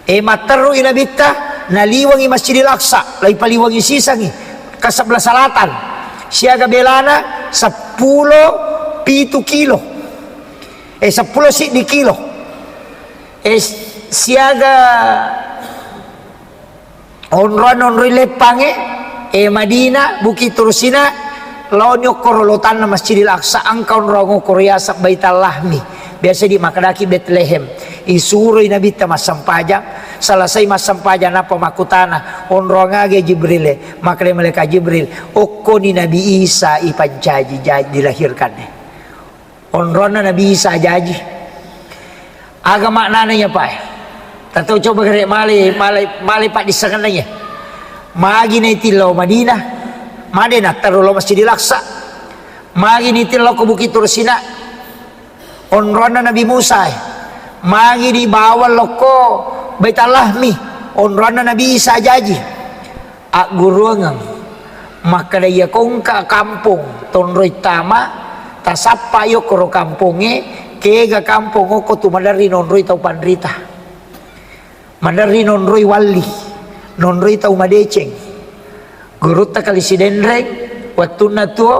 Eh, matterui Nabitta, Naliwengi Masjidil Aqsa, laipaliwengi sisengngi ke sebelah selatan. Siaga belana seppulo pitu kilo. Eh, seppulo siddi kilo. Eh, siaga onroan onroi leppangnge, eh, Madinah, Bukit Tursina, laoni okkoro lotanna Masjidil Aqsa, engka onroang okkoro yaseng Baital Lahmi. Biasa di makkedaki Betlehem. Isuroi Nabitta massempajang, selesai massempajang nappa makkutana, "Onroang aga Jibril e?" Makkeda malaikat Jibril, "Okkoni Nabi Isa ipancaji, ja-, dilahirkan e." Onronna Nabi Isa jaji. Aga maknana iya, Pak? Tatau coba gare male, male, male paddissengenna iya. Magi naitillau Madinah, made nattaro lao Masjidil Aqsa. Magi naitillau ko Bukit Tursina, onronna Nabi Musa e. Magi dibawa lokko Baitul Lahmi, onronna Nabi Isa jaji. Agguruangeng. Makkeda, iya kongka kampong tonroi tama, tasappa yokkoro kampongnge, kega kampong okko tu maderri nonroi tau panrita. Maderri nonroi walli, nonroi tau madeceng. Gurutta Kali Sidenreng, wettunna tuo,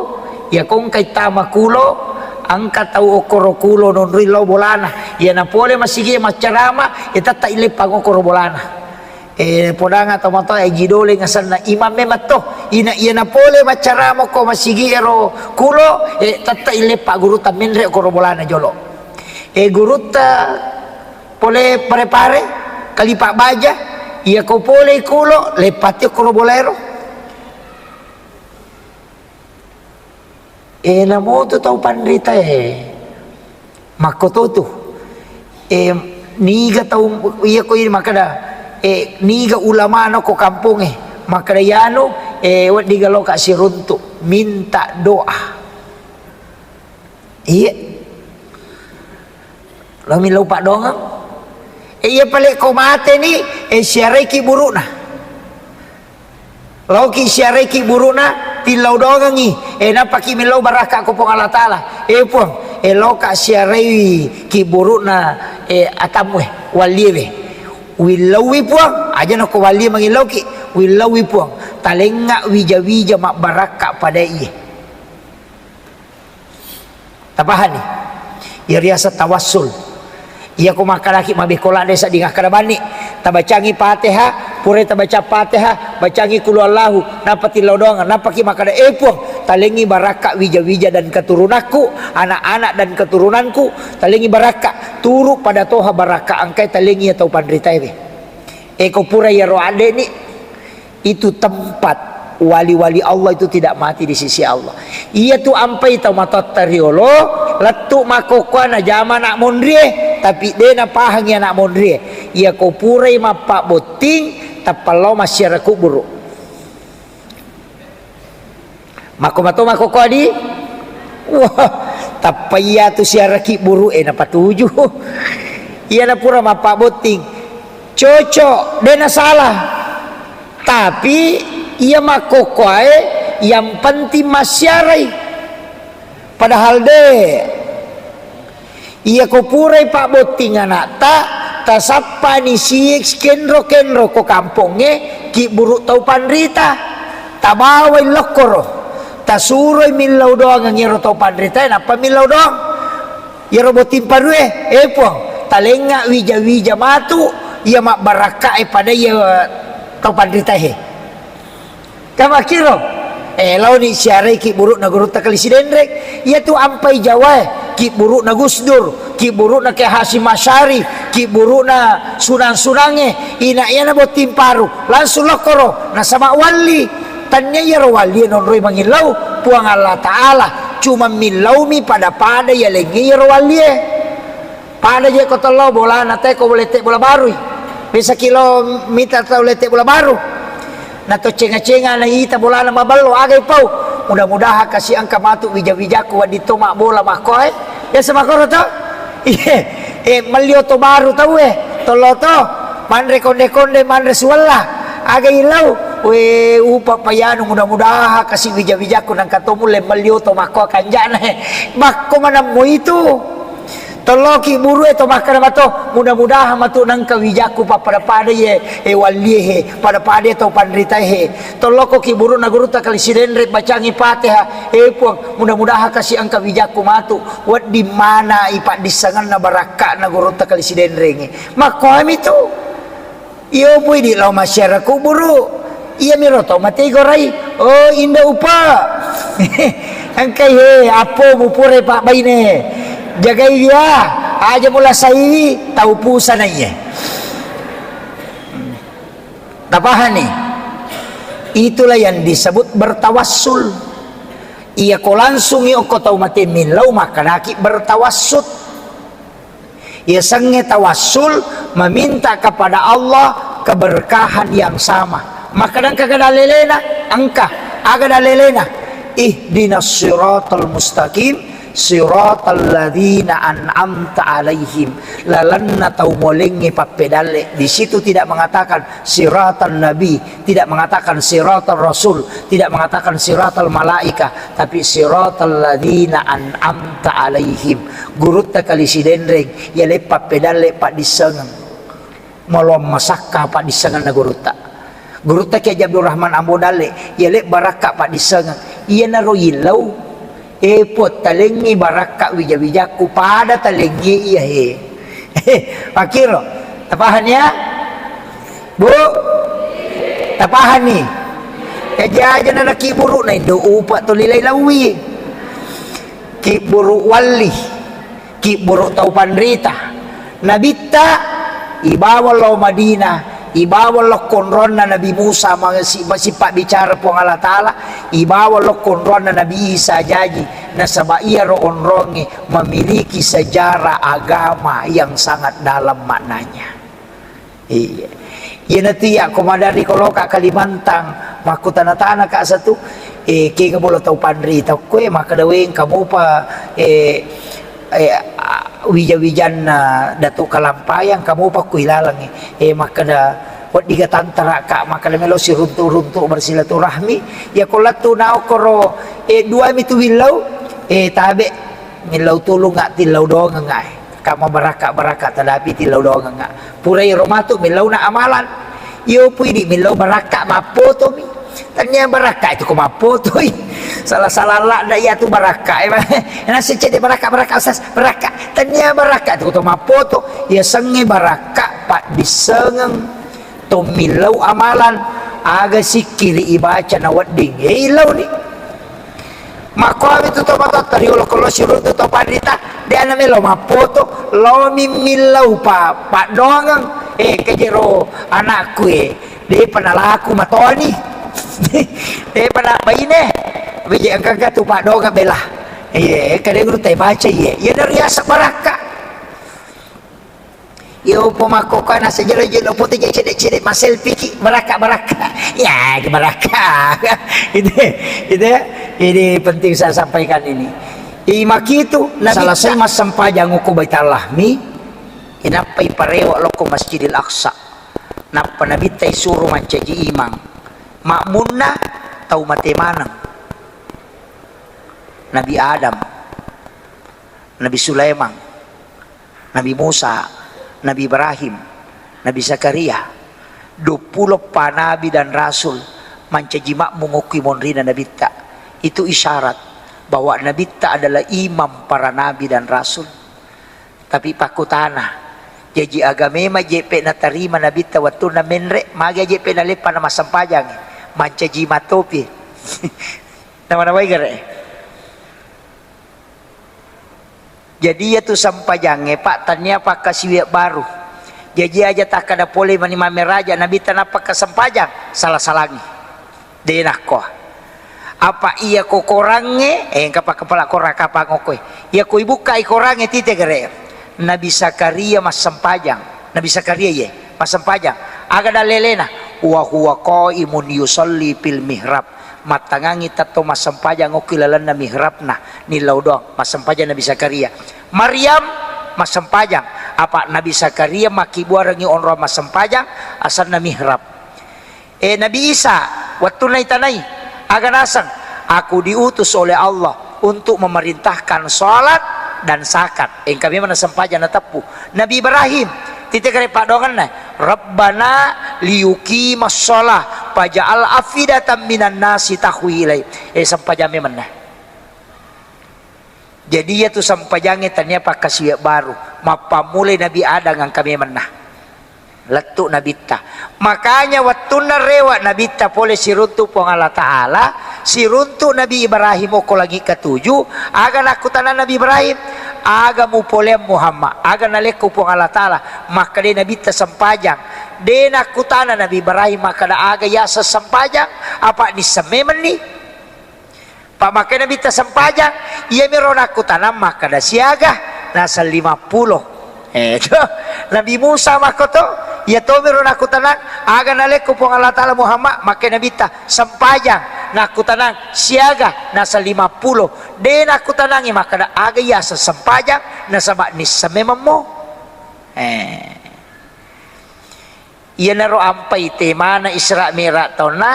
iya kongka ittama kulo, engka tau okkoro kulo nonroi lao bolana. Iya napole masigi maccarama, iya tetta ileppang okkoro bolana. Eh, podanga tomatoa Aji Doleng asenna imam memang to. Ina iya napole maccarama ko masigi ero kulo, eh, tetta ileppa gurutta menre okkoro bolana jolo. Eh, gurutta pole Pare-Pare, Kalipa Baja, iya ko pole kulo, leppati okkoro bolaero. Eh, namotu tau panrita e, makkototu. Eh, niga tau, iya ko ini makkeda, eh, niga ulama no ko kampongnge, makkeda yanu, eh, weddiga loka siruntu, minta doa. Iya. Lo millau paddoangeng. Eh, iya pale ko mateni, eh, siaraiki burukna. Laoki siaraiki burukna, tillau doangengi. Eh, nappaki millau barakka ko Puang Allah Taala. Eh, Puang, eh, loka siaraiki burukna, eh, atammu, eh, wallie we. Willauwi Puang, aja nako wallie mangillauki. Willauwi Puang, talengnga wija-wija mabbarakka pada iye. Tapahani? Iya riaseng tawassul. Iya ko makkedaki mabekko ladde sedding akkeda banni. Tabacangi Fatihah, purai tabaca Fatihah, bacangi Qul Huwallahu, nappa tillau doang, nappaki makkeda, "Eh Puang, talengi barakka wija-wija dan keturunakku, anak-anak dan keturunanku, talengi barakka, turu pada toha barakka engkai talengi iya tau panritaewe." Eh, ko pura iyaro addeni, itu tempat wali-wali Allah itu tidak mati di sisi Allah. Iya tu ampai tau matoatta riolo, lettu makkokkoe najama anak monrie, tapi de napahangi anak monrie. Iya ko purai mappabbotting, tappa lao massiara kuburu. Makko mato makkokkoe di? Wah, tappa iya tu siara kibburu'e napatuju. Iya na pura mappabbotting. Cocok, de nasalah. Tapi iya makkokkoe yang penting massiarai. Padahal de. Iya ko purai pabbotting ana'ta, tasappani siek kenro-kenro ko kampongnge, kibburu tau panrita. Tabawai lokkoro. Tasuroi millau doangeng iyaro tau panritae, nappa millau doang. Iyaro botting parue, eh Puang, talengnga wija-wija matu, iya mabbarakkae pada iya tau panritae. Kamakkiro, eh, laoni siarai kibburu'na Gurutta Kali Sidenreng, iyatu ampai Jawae, kibburu'na Gus Dur, kibburu'na Kiai Hasyim Asy'ari, kibburu'na sunang-sunangnge, ina iyana botting paru, langsung lokkoro, nasaba walli. Tania iyaro wallie nonroi mangillau, Puang Allah Ta'ala, cuma millaumi pada-pada yalengnge iyaro wallie. Pada je ko tello bolana te ko lette bola barui. Bisa kilo mita tau lette bola baru. Na to cenga-cenga na ita bolana maballo, aga ipau. Mudah-mudahan kasi engka matu wija-wijaku wedding to mabbola makkoe. Biasa makkoro to? Iye. Eh, melli oto baru tau, eh. Tollo to. Manre konde-konde, manre suwella. Aga ilau. We, upa payanu, mudah-mudahan kasi wija-wijaku nangka to mulle melli oto makkoe kanjana, eh. Bakko manammu itu. Tolloki buru e to makkeda mato, mudah-mudahan matu nengka wijakku pappada-pada ye, e, wallie he, pada-pada tau panrita he. Tolloko ki buru na gurutta kali Sidenreng bacangi Fatihah, e Puang, mudah-mudahan kasi engka wijakku matu, wedding mana i paddissengenna barakka na gurutta kali Sidenreng e. Makkoami tu. Iyo pui di lao masyarakat kuburu. Iya miro tau mate gorai. Oh, inda upa. Engkai he, apo mupure pak baine. Jagai dia, aja mula saiwi, tau pusana iye. Tapahani? Itulah yang disebut bertawassul. Iya ko langsung iyo ko tau mate millau makkanaki bertawassut. Yasengnge tawassul, meminta kepada Allah keberkahan yang sama. Makkeda engka ga dalelena? Engka. Aga dalelena? Ihdinas siratal mustaqim, siratal ladzina an'amta alaihim. Lalenna tau molengnge pappedalle. Di situ tidak mengatakan siratal nabi, tidak mengatakan siratal rasul, tidak mengatakan siratal malaika, tapi siratal ladzina an'amta alaihim. Gurutta kali Sidenreng, iya leppa pedalle paddissengeng. Maloang masakka paddissengenna gurutta. Gurutta Kiai Haji Abdul Rahman Ambo Dalle, iya le barakka paddissengeng. Iyanaro yillau, e Puang, talengngi barakka wija-wijakku, pada talengngi iya he. Makkiro, tapahani ya? Bu? Tapahani? Jaji aja na nakiburu na indo upa tuli lai laui. Kiburu walli. Kibburu tau panrita. Nabitta ibawa lao Madinah, ibawa lao konronna Nabi Musa, masi-, masipabbicara Puang Allah Ta'ala, ibawa lao konronna Nabi Isa jaji, nasaba iyaro onrongnge memiliki sejarah agama yang sangat dalam maknanya. Iya. Iyanatu iya, ko maderri ko loka Kalimantan, makkutana-tana ka satu, eh, kega bolo tau panrita ko e, makkeda weng kamupa, eh, eh, a-, wija-wijanna Datu Kalampayang, kamupa ko ilalang, eh, makkeda weddiga tantara ka, makkeda melo siruntu-runtu bersilaturahmi, ya ko lettu na okkoro, eh, dua mitu willau, eh, tabe, millau tulung nga tillau dongeng nga, eh. Ka mabarakka-barakka tadapi tillau dongeng nga. Pura iro matu millauna amalan. Iyo pui di millau barakka mappotomi. Tania barakka itu ko mappotoi. Salah-salah ladda iya tu barakka. Ena secede barakka-barakka sas barakka. Tania barakka itu ko to mappoto. Iya sengnge barakka paddissengeng. To millau amalan. Aga sikkiri ibaca na wedding. Eh, illau ni. Makkuami tu tomatoatta riolo-kolo siruntu to panrita, de ana melo mappoto, lomi millau pa, paddoangeng, eh, kejero anakku, eh, depa nalaku matoni. Depa na baine, bije engka tu paddoangeng bela. Iye, kade guru tai baca iye. Iye dari asa barakka. Iyo, pomakkokkoe naseng jelo-jelo foto je cedde-cedde, masselfie ki, barakka-barakka. Ya, ki barakka. Itu, itu ya. Ini penting saya sampaikan ini. Imakitu, Nabi selesai massempajang uku Baitul Lahmi, inappa iparewa lokko Masjidil Aqsa. Nappa Nabitta isuro mancaji imang. Makmunna tau mate maneng. Nabi Adam, Nabi Sulaiman, Nabi Musa, Nabi Ibrahim, Nabi Zakaria, duappulo pa nabi dan rasul mancaji makmum okki monrina Nabitta. Itu isyarat bahwa Nabitta adalah imam para nabi dan rasul. Tapi pakkutana, jaji aga memang jeppe natarima Nabitta wettunna menre, magi jeppe naleppa namassempajang, mancaji matopi. Nama-namai gare. Jadi iyatu sempajangnge, Pak, tania pakkasiwiang baru. Jaji aja takkada pole mani mammeraja Nabitta nappa kasempajang, sala-salangi. De nakko. Apa iya ko korangnge, eh, engka pakkapala korang kapang okkoe. Iya ko ibukkai korangnge tite gare. Nabi Zakaria massempajang. Nabi Zakaria iye, massempajang. Aga dalelena? Wa huwa qaimun yusalli fil mihrab. Mattangangngi tetto massempajang okki lalenna mihrabna, nillau doang, massempajang Nabi Zakaria. Maryam massempajang, apa Nabi Zakaria makkibuarengngi onrong massempajang, asenna mihrab. Eh, Nabi Isa, wettunna itanai, aga naseng, "Aku diutus oleh Allah untuk memerintahkan salat dan zakat. Engka memang nasempajang nateppu. Nabi Ibrahim, tite kare paddoangenna, "Rabbana liyuqimas shalah faj'al afidatan minan nasi tahwi ilai." Eh, sempajang memenna. Jadi, iyatu sempajangnge tania pakkasiwiang baru. Mappammulai Nabi Adam engka memenna. Lettu Nabitta. Makanya, wettunna rewe Nabitta pole siruntu Puang Allah Ta'ala, siruntu Nabi Ibrahim okko langi ketujuh, aga nakkutanang Nabi Ibrahim, "Aga mupoleang Muhammad, aga nalekko Puang Allah Ta'ala?" Makkeda Nabitta, "Sempajang." De nakkutana Nabi Ibrahim makkeda, "Aga yaseng sempajang?" Apa nisseng memenni. Pa makkeda Nabitta, "Sempajang." Iyamiro nakkutanang makkeda, "Siaga?" Naseng, "Lima puluh." Eh, to. Nabi Musa makkoto, iya tomiro nakkutanang, "Aga nalekko Puang Allah Ta'ala Muhammad?" Makkeda Nabitta, "Sempajang." Nakkutanang, "Siaga?" Naseng, "Lima puluh." De nakkutanangi makkeda, "Aga yaseng sempajang?" Nasaba nisseng mememmo. Eh. Iyanaro ampai temana Isra Mi'raj taunna,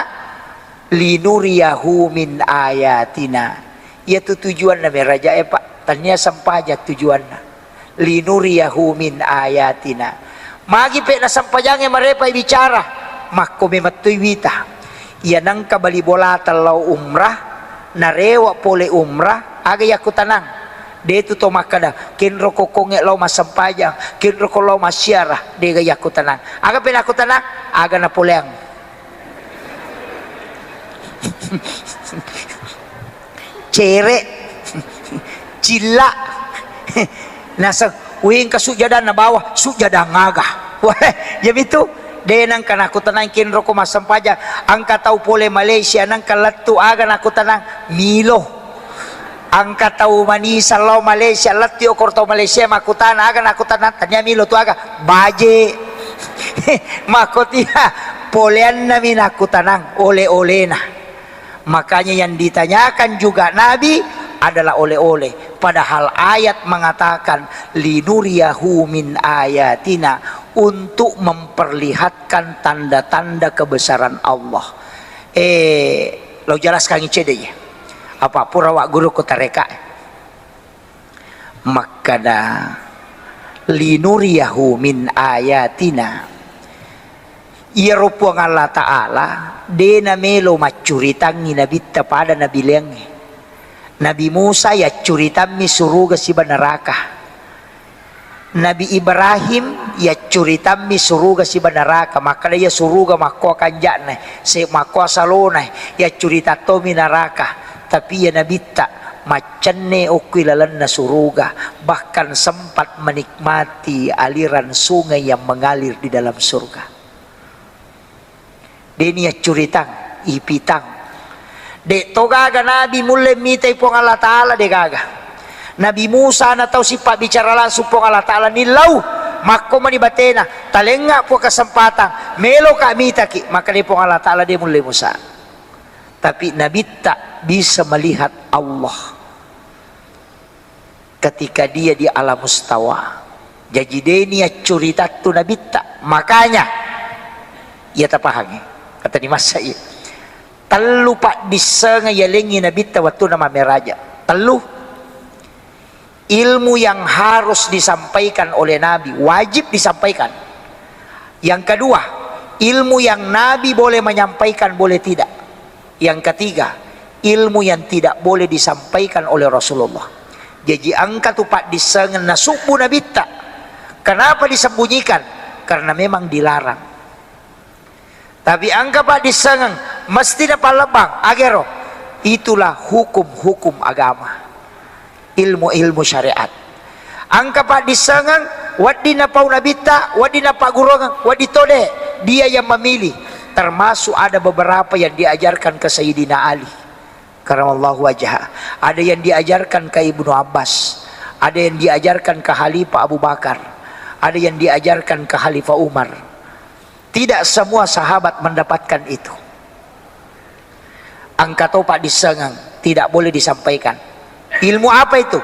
"Linuriyahu min ayatina." Iyatu tujuanna merajae, Pak. Tania sempajang tujuanna. "Linuriyahu min ayatina." Magi pe nasempajangnge marepai bicara, makko memettui wita. Iya nengka bali bolata lao umrah, narewe pole umrah, aga yakkutanang? De tu to makkeda, "Kenroko kongnge lao massempajang, kenroko lao massiara." Dega yakkutanang. Aga pe nakkutanang? Aga napoleang? Cere, cilla, naseng, "Wengka sujjadanna bawah, sujjadang aga?" Wah, iya mitu. De nengka nakkutanang kenroko massempajang. Engka tau pole Malaysia nengka lettu, aga nakkutanang? Milo. Engka tau manisa lao Malaysia, lettu okor tau Malaysia makkutana, aga nakkutanang? Tania milo tu aga? Baje. Makkotia poleannami nakkutanang, ole-olena. Makanya yang ditanyakan juga Nabi adalah oleh-oleh. Padahal ayat mengatakan, "Linuriyahu min ayatina," untuk memperlihatkan tanda-tanda kebesaran Allah. Eh, lo jelaskan cedde ya. Apa pura wa guru ko tareka. Makkada, "Linuriyahu min ayatina." Iyaro Puang Allah Ta'ala de namelo maccuritangngi nabitta pada nabileangnge. Nabi Musa yaccuritammi suruga siba neraka. Nabi Ibrahim yaccuritammi suruga siba neraka. Makkada iya suruga makkoa kanja'na, se-, makkoa salona, yaccurita tommi neraka. Tapi iya nabitta maccenne okko ilalenna suruga, bahkan sempat menikmati aliran sungai yang mengalir di dalam surga. Deni yaccuritang, ipitang. De to gaga nabi mulle mitai Puang Allah Ta'ala, de gaga. Nabi Musa na tau sipabbicara langsung Puang Allah Ta'ala, nillau, makko mani batena, "Talengnga Puang kesempatan, meloka mitaki." Maka de Puang Allah Ta'ala de mulle Musa. Tapi nabitta bisa melihat Allah ketika dia di alam mustawa. Jaji deni accuritattu nabitta. Makanya, iya tapahangi. Kata di masa iya. Tellu paddissengeng yalengngi nabitta wettunna mammeraja. Tellu. Ilmu yang harus disampaikan oleh Nabi, wajib disampaikan. Yang kedua, ilmu yang Nabi boleh menyampaikan, boleh tidak. Yang ketiga, ilmu yang tidak boleh disampaikan oleh Rasulullah. Jaji engka tu paddissengeng nasubbu nabitta. Kenapa disembunyikan? Karena memang dilarang. Tapi engka paddissengeng mesti napallebbang, agero. Itulah hukum-hukum agama. Ilmu-ilmu syariat. Engka paddissengeng, wedding napau nabitta, wedding napaggurungeng, wedding tode. Dia yang memilih. Termasuk ada beberapa yang diajarkan ke Sayyidina Ali karamallahu wajhah. Ada yang diajarkan ke Ibnu Abbas, ada yang diajarkan ke Khalifah Abu Bakar, ada yang diajarkan ke Khalifah Umar. Tidak semua sahabat mendapatkan itu. Engka to paddissengeng, tidak boleh disampaikan. Ilmu apa itu?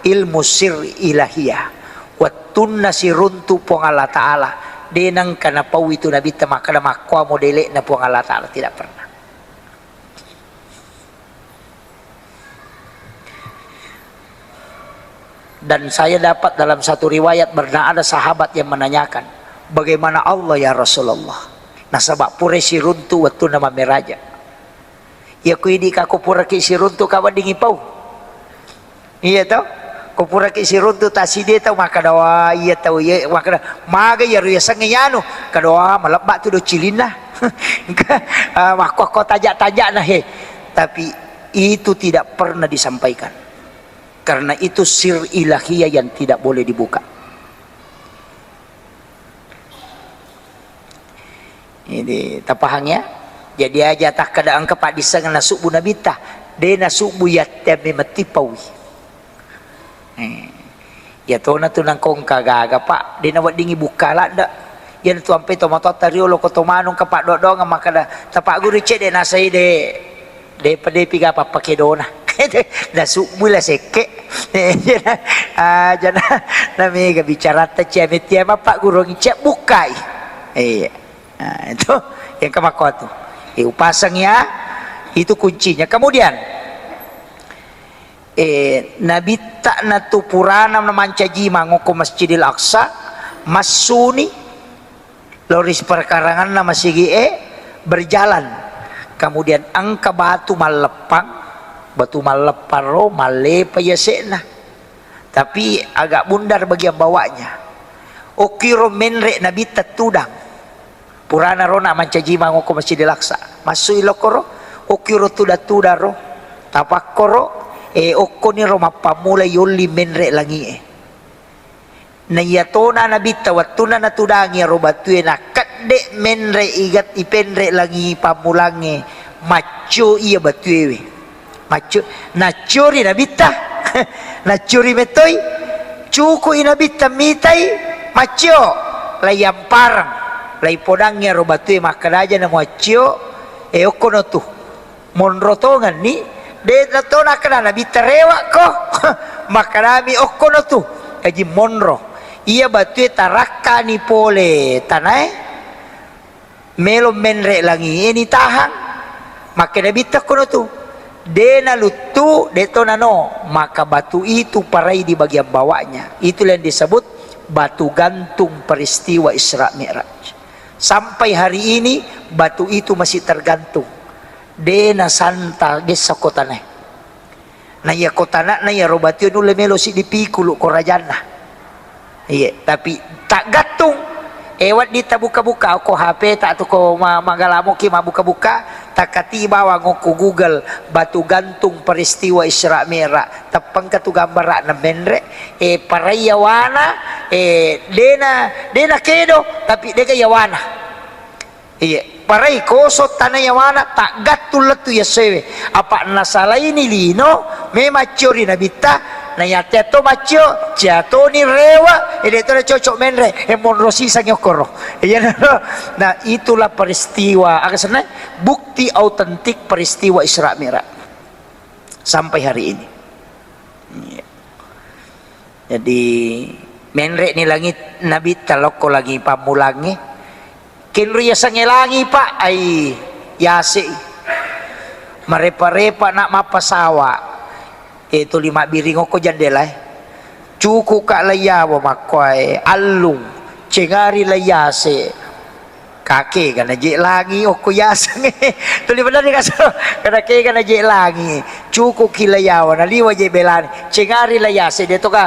Ilmu sir ilahiyah. Wettunna siruntu Puang Allah Ta'ala, de nengka napau itu nabitta makkada makkoa modele'na Puang Allah Ta'ala, tidak pernah. Dan saya dapat dalam satu riwayat, pernah ada sahabat yang menanyakan, "Bagaimana Allah, ya Rasulullah? Nasaba pura siruntu wettunna mammeraja." Iya, ku idi ka ko puraki siruntu ka weddingi pau. Iya to? Ko puraki siruntu tasidi tau makkeda, "Wah, iya tau iya," makkeda, "Maga iyaro yasengnge yanu?" Kada, "Wah, malebba tu do cilinna." Ah, makkuakko tajak-tajakna he. Tapi itu tidak pernah disampaikan. Karena itu sir ilahiyah yang tidak boleh dibuka. Ini tapahang ya? Jadi aja takkeda engka paddisseng nasubbu nabitta, de nasubbu yatte memetti paui. Eh, iya tona tu nangkongka gaga, Pak, de naweddingi bukka ladde. Iya tu ampe tomatoatta riolo ko tomanongka paddoang makkeda, "Tapagguru cedde nasai de." Depa, depi ga pappakedona. Nasubbui la sekke. Ah, jana, na mega bicaratta cia metti mappagguruang cia bukkai. Iya. Nah, itu yang kemakkuatu. Eh, upasang ya. Itu kuncinya. Kemudian, eh, nabitta natu purana na mancaji mangoko Masjidil Aqsa, massuni lao ri perkaranganna masigi'e berjalan. Kemudian engka batu malleppang, batu malleppang ro mallepa yase'na. Tapi agak bundar bagian bawahnya. Okkiro menre nabitta tudang. Purana rona mancaji mangoko Masjidil Aqsa. Massui lokoro, okkiro tudang-tudang ro. Tapakkoro, e okkoni ro mappammula yolli menre langi'e. Na iyatona nabitta wettunna natudangi iyaro batue, nakedde menre igat ipenre langi pammulangnge, maccio iya batuewe. Maccio, nacciori nabitta, nacciori mettoi, cukui nabitta mitai, maccio, laiyampareng, laipodangi iyaro batue, makkeda aja na muaccio, e okkono tu. Monro tongenni, de na to nakkeda nabitta rewakko. Makkedami okkono tu, jaji monro. Iya batue tarakkani pole tanae, melo menre langie nitahang. Makkeda nabitta okkono tu, de naluttu, de to nano, maka batu itu parai di bagian bawahnya. Itulah yang disebut batu gantung peristiwa Isra Mi'raj. Sampai hari ini batu itu masih tergantung. De nasanta gessa ko tanae. Na iya ko tanana iyaro batue nulle melo siddi pikulu ko rajanna. Iye, tapi taggattung. E, wedding tabuka-buka ko H P ta tu ko ma-, magalamoki mabbuka-buka, takkati bawang ko Google batu gantung peristiwa Isra Mi'raj. Teppengka tu gambara'na menre, e, parai yawana, e, dena, dena kedo, tapi dega yawana. Iya, parai kosong tana yawana, taggattung lettu yassewe. Apa nasalaini lino, memang ciori nabitta, na yate to maccio, ciatoni rewa, e de to na cocok menre, e monro sisang yokkoro. Iya, nah, itulah peristiwa, aga senna, bukti autentik peristiwa Isra Mi'raj sampai hari ini. Iya. Jadi, menre ni langi nabitta lokko langi pammulangnge. Kenro yasengnge langi, Pak, ai yase. Marepa-repa na mappasawa. E, tuli mabbiring okko jandelae. Cuku ka laiyawa makkuae, allung, cengari laiyase. Kakega naje langi okko yasengnge. Tuli bener ni kaso. Kada kega naje langi. Cukuki laiyawa, naliwa je belani. Cengari laiyase, de to ka,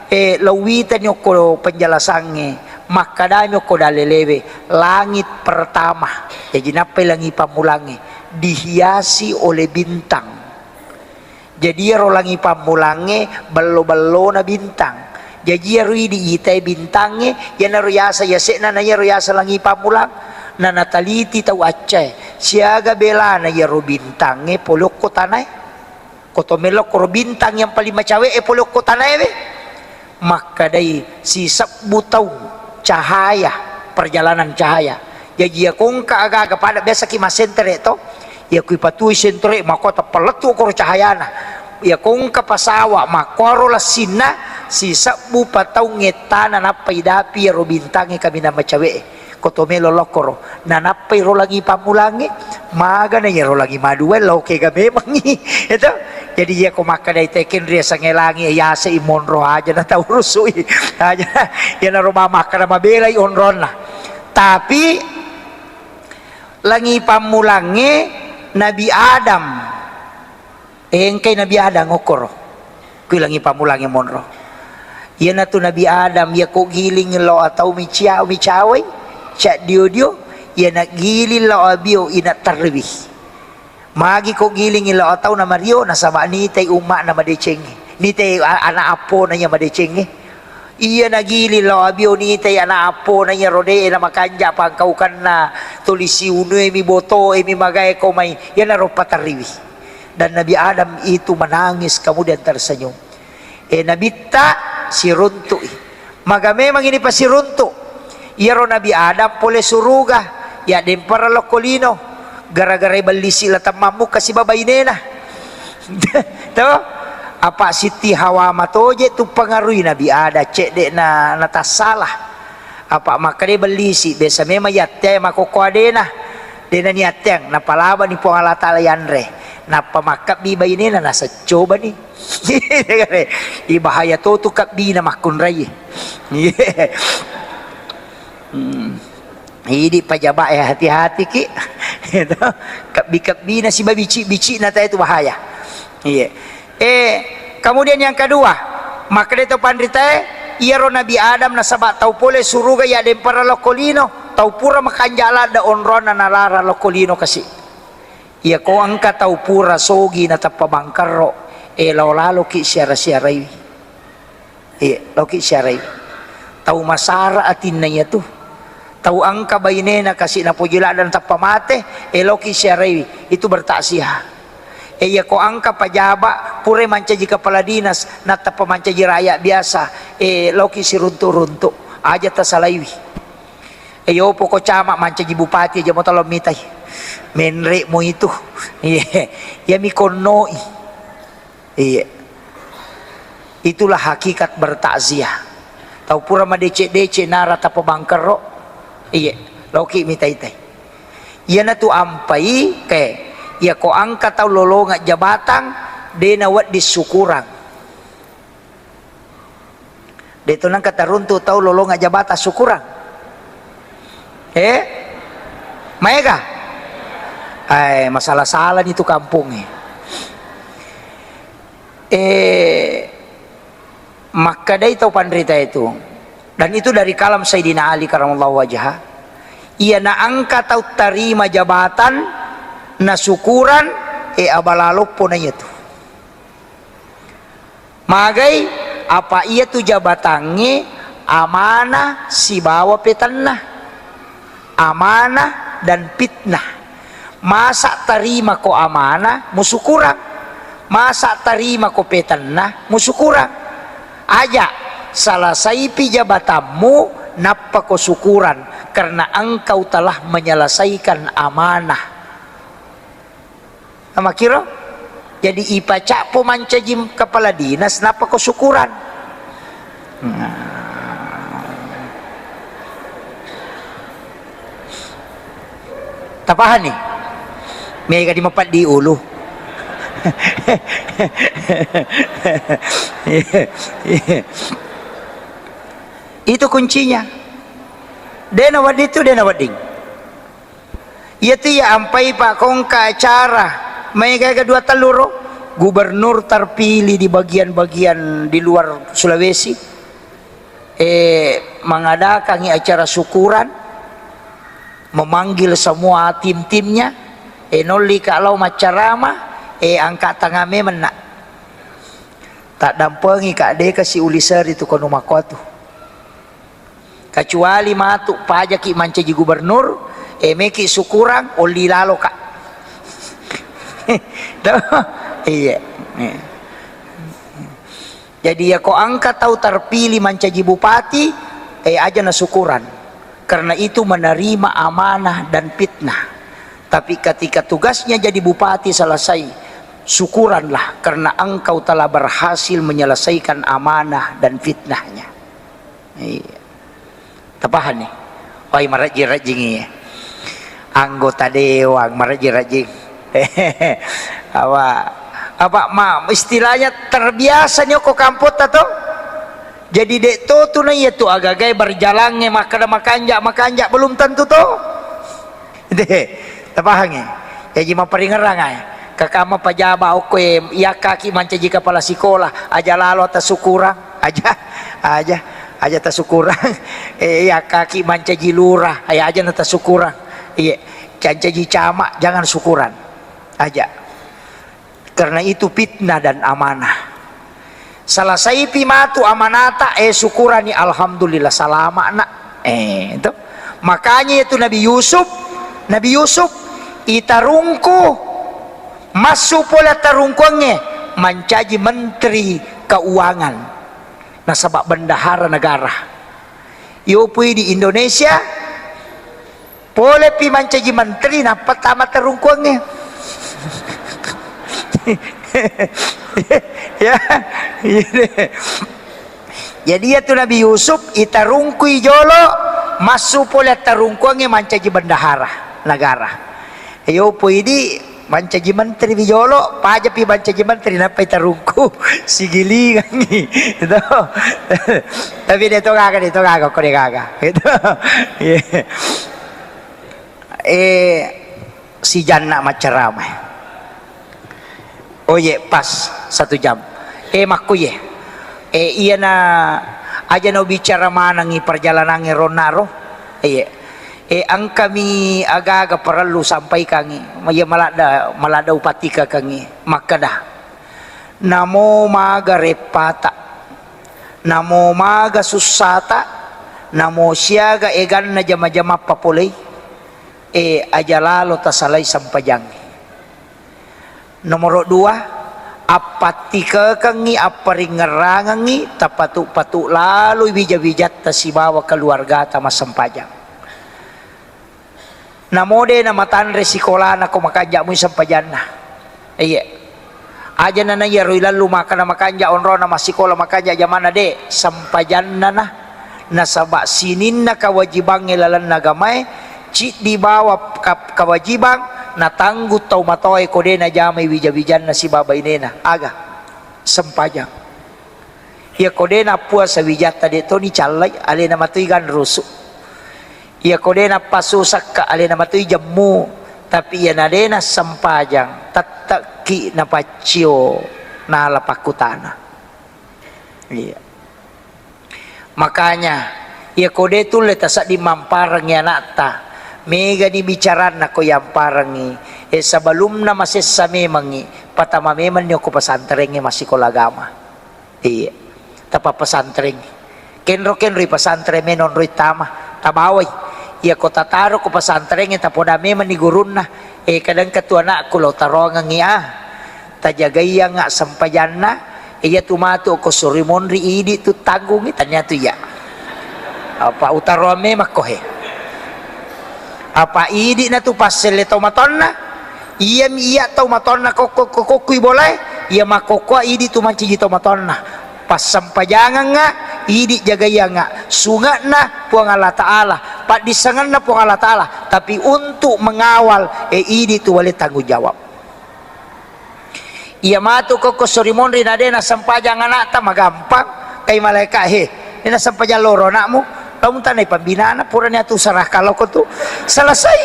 e, lauwitani okko penjelasangnge. Makkadami okko dalelewe, langit pertama. Jaji nappai langi pammulangnge dihiasi oleh bintang. Jadi iyaro langi pammulangnge bello-bellona bintang. Jaji iyaro idi itai bintangnge, iyanaro yasa yase'na, na iyaro yasa langi pammulang. Na nataliti tau accae, siaga belana iyaro bintangnge pole okko tanae. Ko to melokkoro bintang yang paling macawe'e pole okko tanaewe. Makkadai sisebbu taung cahaya, perjalanan cahaya. Jaji iya kongka aga-aga pada biasaki massentere to, iya kui patui sentere makko tappalettu koro cahayana. Iya kongka pasawa makkuaro lassinna, sisebbu pataung ettana nappa idapi iyaro bintangnge kaminang macawe'e. Ko to melo lokkoro, nanappai ro langi pammulangnge, magana iyaro langi maduae lao kega memangngi. Itu, Jadi, iya ko makkedai tekin riaseng elangi, yase i monro aja na tau rusui. Aja, iyanaro ba makkeda mabelai onronna. Tapi, langi pammulangnge Nabi Adam. Engkai Nabi Adam okkoro. Kui langi pammulangnge monro. Iyanatu Nabi Adam, iya ko giling lao atau micia-, micawai, cia dio-dio, iyana giling lao abio ina tarriwi. Magi ko giling lao atau na mario, nasaba nitai umma'na madecengnge. Nitai a-, ana appona iya madecengnge. Iya nagiling lao abio nitai ana appona iya rodee na makanja pangkaukanna tuli siunue mi botoe mi magae ko mai. Iyanaro patarriwi. Dan Nabi Adam itu menangis kemudian tersenyum. Eh, Nabitta siruntu'i. Maga memang ini pasiruntu. Iyaro Nabi Adam pole suruga, ya dempara lokko lino. Gara-gara bellisi la temmammukka siba bainena. To? Apa Siti Hawa matoje tu pengaruhi Nabi Adam, cedde na, natassala. Apa makkeda bellisi, biasa memang yattea makokko adena. Dena niatteang, napalabani Puang Allah Taala yanre. Nappa makkabbi bainena, naseccobani. Ibahaya to tu kabbina makkunrai. Hmm. Idi pajaba e, hati-hati ki. Itu, kabbi-kabbina siba bici-bicina tae tu bahaya. Iya. Eh, kemudian yang kedua, makkeda to panritae, iyaro Nabi Adam nasaba tau pole suruga ya dempara lokko lino, tau pura makanja ladde onronna nalara lokko lino kasi. Iya ko engka tau pura sogi natappa bangkarro, eh, lao laloki siara-siarai. Iya, laoki siarai. Tau masara atinna iyatu. Tau engka bainena kasi napoji ladang tappa mate, eh, laoki siarai. Itu bertaksiah. Eh, iya ko engka pajaba, pura mancaji kepala dinas, nattappa mancaji rakyat biasa, eh, laoki siruntu-runtu. Aja tasalaiwi. Eh, yopo ko camat mancaji bupati aja mo talo mitai. Menre mo itu. Iya, iya mi konnoi. Iya. Itulah hakikat bertakziah. Tau pura madeceng-deceng nara tappa bangkerro. Iya, laoki mitai-tai. Iyanatu ampai ke, iya ko engka tau lolongeng jabatan, de nawedding syukuran. De to nengka taruntu tau lolongeng jabatan syukuran. Eh? Maega? Eh, masalah-salah ni tu kampung e. Eh, makkedai tau panrita itu, dan itu dari kalam Sayyidina Ali karamallahu wajhah, iya na engka tau tarima jabatan na syukuran, eh, abala loppo na iyatu. Magai, apa iyatu jabatangnge amanah sibawa petanna. Amanah dan fitnah. Masa tarima ko amanah, musyukurang. Masa tarima ko petanna, musyukurang. Aja, salasaipi jabatanmu, nappa ko syukuran, karena engkau telah menyelesaikan amanah. Makkiro? Jadi ipacappo mancaji kepala dinas, nappa ko syukuran. Nah. Tapahani? Mega di mapeddi ulu. Itu kuncinya. Dena wedding tu, dena wedding. Iyatu iya ampai, Pak, ko engka acara, maega-ega dua telluro, gubernur terpilih di bagian-bagian di luar Sulawesi, eh, mengadakangi acara syukuran, memanggil semua tim-timnya, eh, nolli ka lao maccarama, eh, angka tangan memenna. Taddampengika, de kasi uli seri tu konu makotu. Kecuali matu pajaki mancaji gubernur, eh, meki syukuran, olli laloka. Toh? Iya. Iya. Jadi, ya ko engka tau terpilih mancaji bupati, eh, aja na syukuran. Karena itu menerima amanah dan fitnah. Tapi ketika tugasnya jadi bupati selesai, syukuranlah karena engkau telah berhasil menyelesaikan amanah dan fitnahnya. Iya. Tapahani? Wai, marejjing-rejjingi. Anggota dewan marejjing-rejjing. Awa, Apa ma istilahnya terbiasa ni okko kampotta to. Jadi de' to tu na iya tu agagai berjalangnge makkeda makanja'-makanja' belum tentu to. De', tapahangngi. Jaji mapparingerrang ai. Kakama pajaba okko e, iyakkaki mancaji kepala sikola, aja lalo atasukkurang, aja, aja, aja tasukkurang. Eh, iyakkaki mancaji lurah, aja, aja natasukkurang. Iya, mancaji camat, jangan syukuran. Aja. Karena itu fitnah dan amanah. Selesaipi matu amanata, eh, syukurani, alhamdulillah, salama' na. Eh, itu. Makanya itu Nabi Yusuf, Nabi Yusuf itarungku, massu pole tarungkuangnge mancaji menteri keuangan. Nasaba' bendahara negara. Yopui di Indonesia, polepi mancaji menteri, nappa tama tarungkuangnge. Ya, iya deh. Jadi, iya tu Nabi Yusuf itarungkui jolo, massu pole tarungkuangnge mancaji bendahara negara. Iyo, poidi mancaji menteri wi jolo, pajapi mancaji menteri, nappai tarungku, sigilingangngi. Gitu. Tapi de' to gaga, de' to gaga, ko de' gaga. Gitu. Iya. Eh, sijanna maccarama. Oh, iye, pas satu jam. Eh, makku iye. Eh, iyana aja no bicara manengngi perjalanangnge ronna ro. Iye. Eh, engkami aga-aga parellu sampaikangngi. Iya maladda, maladda upatikakangngi. Makkeda, namo maga reppata, namo maga sussata, namo siaga eganna jama-jama papolei, eh, aja lalo tasalai sampajangnge. Nomoro dua, appattikekengngi, apparingngerangengngi, tapatu-patu laloi wija-wijatta sibawa keluargata massempajang. Namo de' namatanre sikolana ko makanja' mui sempajanna. Iya. Aja' na, na iyaro ilallu makkeda makanja' onrona massikola, makanja' jamanna, de', sempajanna na. Nasaba' sininna kewajibangnge lalenna agamae, ciddi bawa ka-, kewajibang natanggung tau matoae ko de' najamai wija-wijanna sibawa bainena. Aga? Sempajang. Iyako de' nappuasa wijatta, de' toni callai, alena matoi ganrusu. Iyako de' nappasusakka, alena matoi jemmu. Tapi iyana de' nassempajang, tette'ki napaccio nala pakkutana. Iya. Makanya, iyako de' tulle tasedding mamparengngi ana'ta, megani bicaranna ko yamparengngi, eh, sebelumna masessa memangngi, patama memanni okko pesantrengnge massikola agama. Iya. Tapa pesantrengnge. Kenro-kenroi pesantren menonroi tama, tabawai. Iyako tataro ko pesantrengnge, tapoda memanni gurunna, eh, kadang ketua anakku lo tarongengngi, ah. Tajagaiyangnga sempajanna, iyatu matu ko suri monri idi tu tanggungngi, tania tu iya. Apa utaroang memakko he. Apa idi na tu passelle tau matonna, iyami iya tau matonna kokko, kokko, kokko ibolae, iya makkokkoa idi tu manciji tau matonna. Passempajangengnga, idi jagaiyangnga, sunge'na Puang Allah Ta'ala, paddissengenna Puang Allah Ta'ala, tapi untuk mengawal, eh, idi tu wale tanggung jawab. Iya matu kokko sori monri na de' nassempajang ana'ta, magampang. Kai malaeka', he, de' nassempajang loro ana'mu, tau mutanai pambinana, purani atu serahkan lao ko tu. Selesai.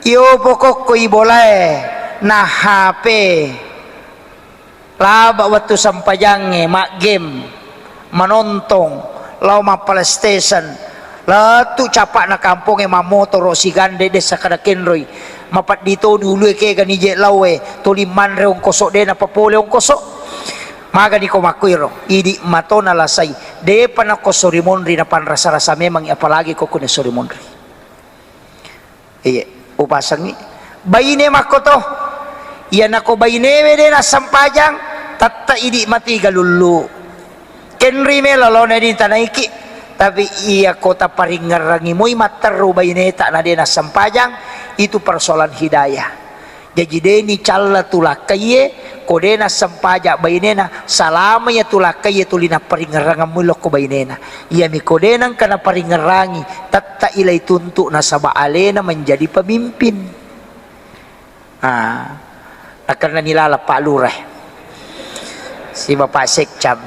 Iyo pokokko ibolae na H P. Laba wettu sempajangnge, maggame, manontong, lao ma PlayStation, lettu capa'na kampongnge, mammotoro sigande, de' sakkada kenroi, mapeddi toni ulue kegani je' laoe, toli manre ongkoso, de' napapole ongkoso. Magani ko makkuiro, idi' mato nalasai, de'pa nakko sori monri napanrasa-rasa memangngi, apalagi ko kune sori monri. Iye, upasengngi. Baine makkoto. Iyanako bainewe de' nassempajang, tette' idi' mati galullu. Kenri melo lona idi' tanaiki. Tapi iyako taparingngerangngi moi matteru baineta na de' nassempajang, itu persoalan hidayah. Jaji, de' nicalla tu lakkaiye, ko de' nassempajang bainena, salama iya tu lakkaiye tuli napparingngerangeng mui lokko bainena. Iyami ko de' nengka naparingngerangi, tette' ilai tuntu' nasaba' alena menjadi pemimpin. Ah, nakennani laleng Pak Lurah. Si Bapak Sekcam.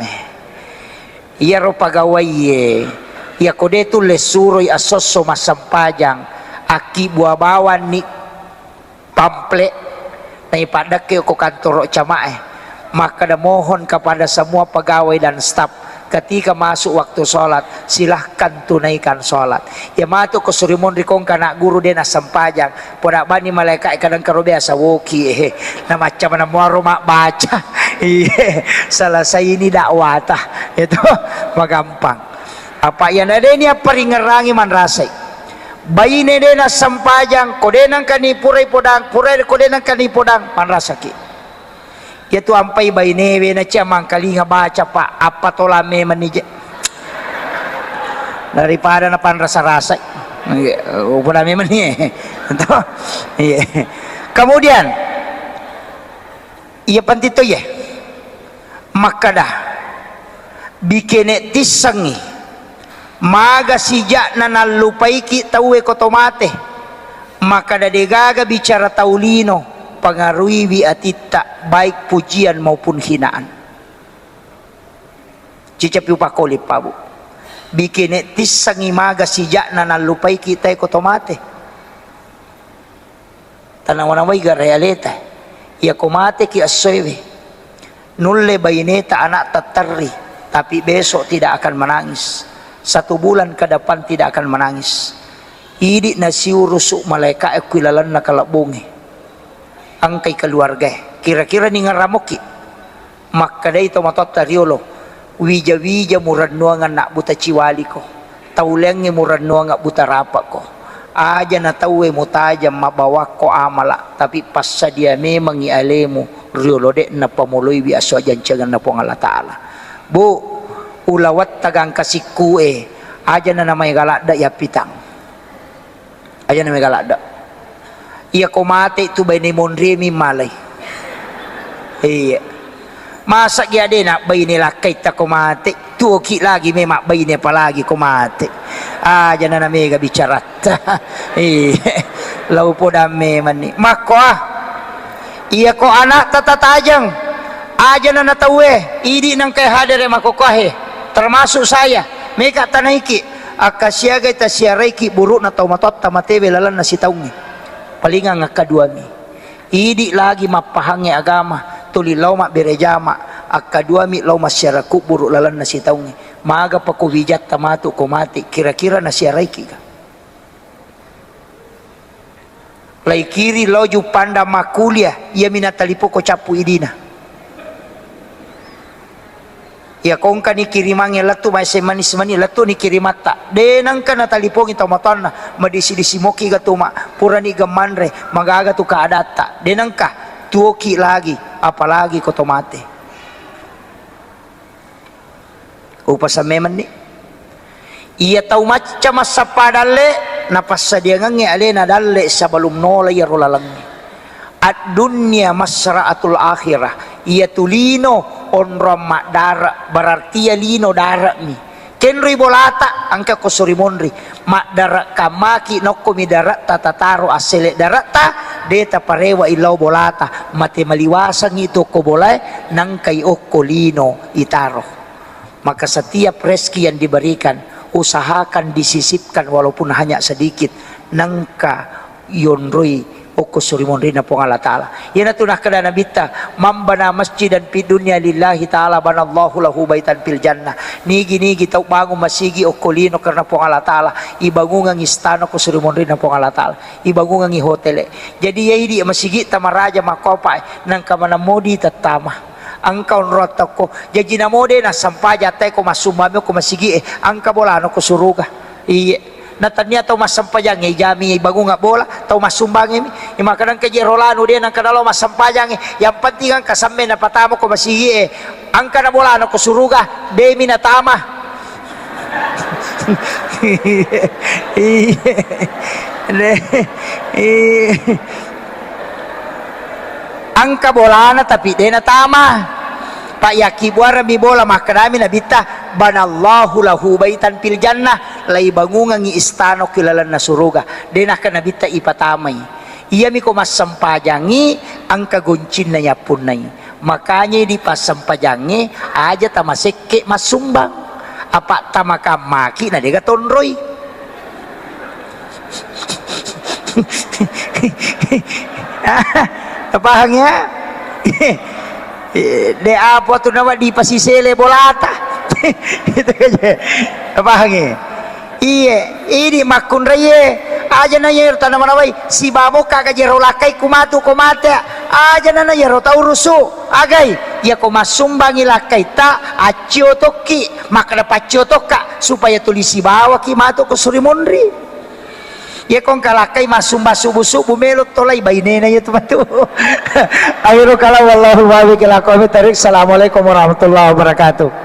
Iyaro pagawaie, iyako de tulle suroi asosso massempajang, akkibbua bawanni pamflet, naipaddekke ko kantoro camae. Makkeda, mohon kepada semua pegawai dan staf, ketika masuk waktu sholat, silahkan tunaikan sholat. Iya matu ko suri monri kongka anak guru de nassempajang, poda bani malaikae kadang karo biasa woki, eh, na macca mana muaro mabbaca. Iya, selesai ini dakwata. Itu magampang. Apa iya na de ni apparingngerangi manrasai. Baine de nassempajang, ko de nengka ni purai podang, purai ko de nengka ni podang, manrasaki. Iyatu ampai bainewe na cia mangkalinga baca, Pak, apa tola memang ni je. Daripada napanrasa-rasai. Iya, upoda memang ni. Toh? Iya. Kemudian, iya penting to, iya. Makkeda, bikene tissengngi, maga sija'na nallupaiki tauwe ko to mate, makkeda degaga bicara tau lino pangaruiwi atitta, baik pujian maupun hinaan. Cicapi upakoli pabu. Bikene tissengngi maga sija'na nallupaiki tae ko to mate. Tanawa-nawai gare aleta. Iyako mateki essoewe, nulle baineta anakta terri, tapi besok tidak akan menangis. Satu bulan ke depan tidak akan menangis. Idi nasiurusu malaikae kui lalenna kalebbungnge. Engkai keluargae. Kira-kira ningerramoki? Makkedai tomatoatta riolo, wija-wija murennuangeng nabbuta ciwaliko, tauleangnge murennuangeng buta rapakko. Aja na tauwe mutajeng mabbawakko amala, tapi passadia memengngi alemu riolo, de'na pamoloiwi asso ajancengenna Puang Allah Ta'ala. Bu, ulawetta gangka sikkue, aja na namaega ladde yappitang. Aja na mega ladde. Iya ko mate tu baine monriemi malai. Iya. Masa gi ade nabbaine lakkai ta ko mate, tuoki lagi me mabbaine apalagi ko mate. Aja na namega bicaratta. Iya. Lau podang memanni. Makko ah. Iya ko anakta tatajeng. Aja na nataue, idi nengkai hadere makokkohe. Termasuk saya. Mega tanaiki. Akka siagai tasiaraiki burukna tau matoatta matewe lalenna sitaungnge. Palingang akkaduami. Idi lagi mappahangnge agama, tuli lao mabbere jama, akkaduami lao massiara kubburu lalenna sitaungnge. Magapa ko wijatta matu ko mate, kira-kira nasiaraiki ga? Laikiri lao Juppandang makkuliah, iyami natalipoko cappu idina. Iya kongka nikirimangnge lettu maesseng manis mani, lettu nikirimatta. De nengka natalipongi tau matoanna, madisi-disi moki ga tu ma, purani ga manre, magaga tu keadatta. De nengka, tuoki lagi, apalagi ko to mate. Upasamme menni. Iya tau macca massappa dalle, napassadiangengnge alena dalle sebelum nola iyaro lalengnge. Ad-dunya masra'atul akhirah. Iya tu lino onrong maddare, berarti iya lino dare'mi. Kenroi bolata, engka ko suri monri. Maddare'kang maki nokkomi dare'ta tataro assele dare'ta, de taparewa illau bolata, mate maliwasangngi tu okko bolae, nangkai okko lino itaro. Maka setiap rezeki yang diberikan, usahakan disisipkan walaupun hanya sedikit, nangka yonroi okko suri monrinna Puang Allah Ta'ala. Iyanatu nakkeda Nabitta, "Man bana masjidan fid dunya lillahi ta'ala banallahu lahu baitan fil jannah." Nigi-nigi tau bangung masigi okko lino karena Puang Allah Ta'ala, ibangungang istana ko suri monrinna Puang Allah Ta'ala, ibangungangi hotele. Jadi iya idi masigitta maraja makkopa, nangka manemmodi tettama. Engka onrong tokko, jaji namo de nassempajang tae ko massumbang ko masigi e, engka bolano ko suruga. Iye. Na tania tau massempajangnge ijami bangunga bola, tau massumbangngemi. Imakkedang keje rolanu de nangka nalo massempajangnge. Yang penting engka semme napatama ko masigi e. Engka na bolana ko suruga, demi natama. Iya. De-, iya. Engka bolana tapi de natama. Pak, yakkibuarami bola, makkedami Nabitta, "Banallahu lahu baitan fil jannah," laibangungangi istana ki lalenna suruga. De nakkeda Nabitta ipatamai. Iyami ko massempajangngi engka goncinna yappunnai. Makanya di passempajangnge aja tamasekke massumbang. Apa tamakammaki na dega tonroi. Pahang ya? De apa tu nama dipasisele bolata. Itu aja. Pahang ya? Iye, idi makkunraiye. Aja na yero tanamanawai, sibawa mokka ka jero lakkai ku matu ko mate. Aja na yero tau rusu. Agai, iya ko massumbangi lakkaitta, accio tokki, makkada paccio tokka, supaya tuli sibawaki matu ko suri monri. Iya ko engka lakkai massumbang subu-subu melo tolai bainena iya tu matu. Akhirul kalam, wallahul muwaffiq ila aqwamit thariq. Assalamualaikum warahmatullahi wabarakatuh.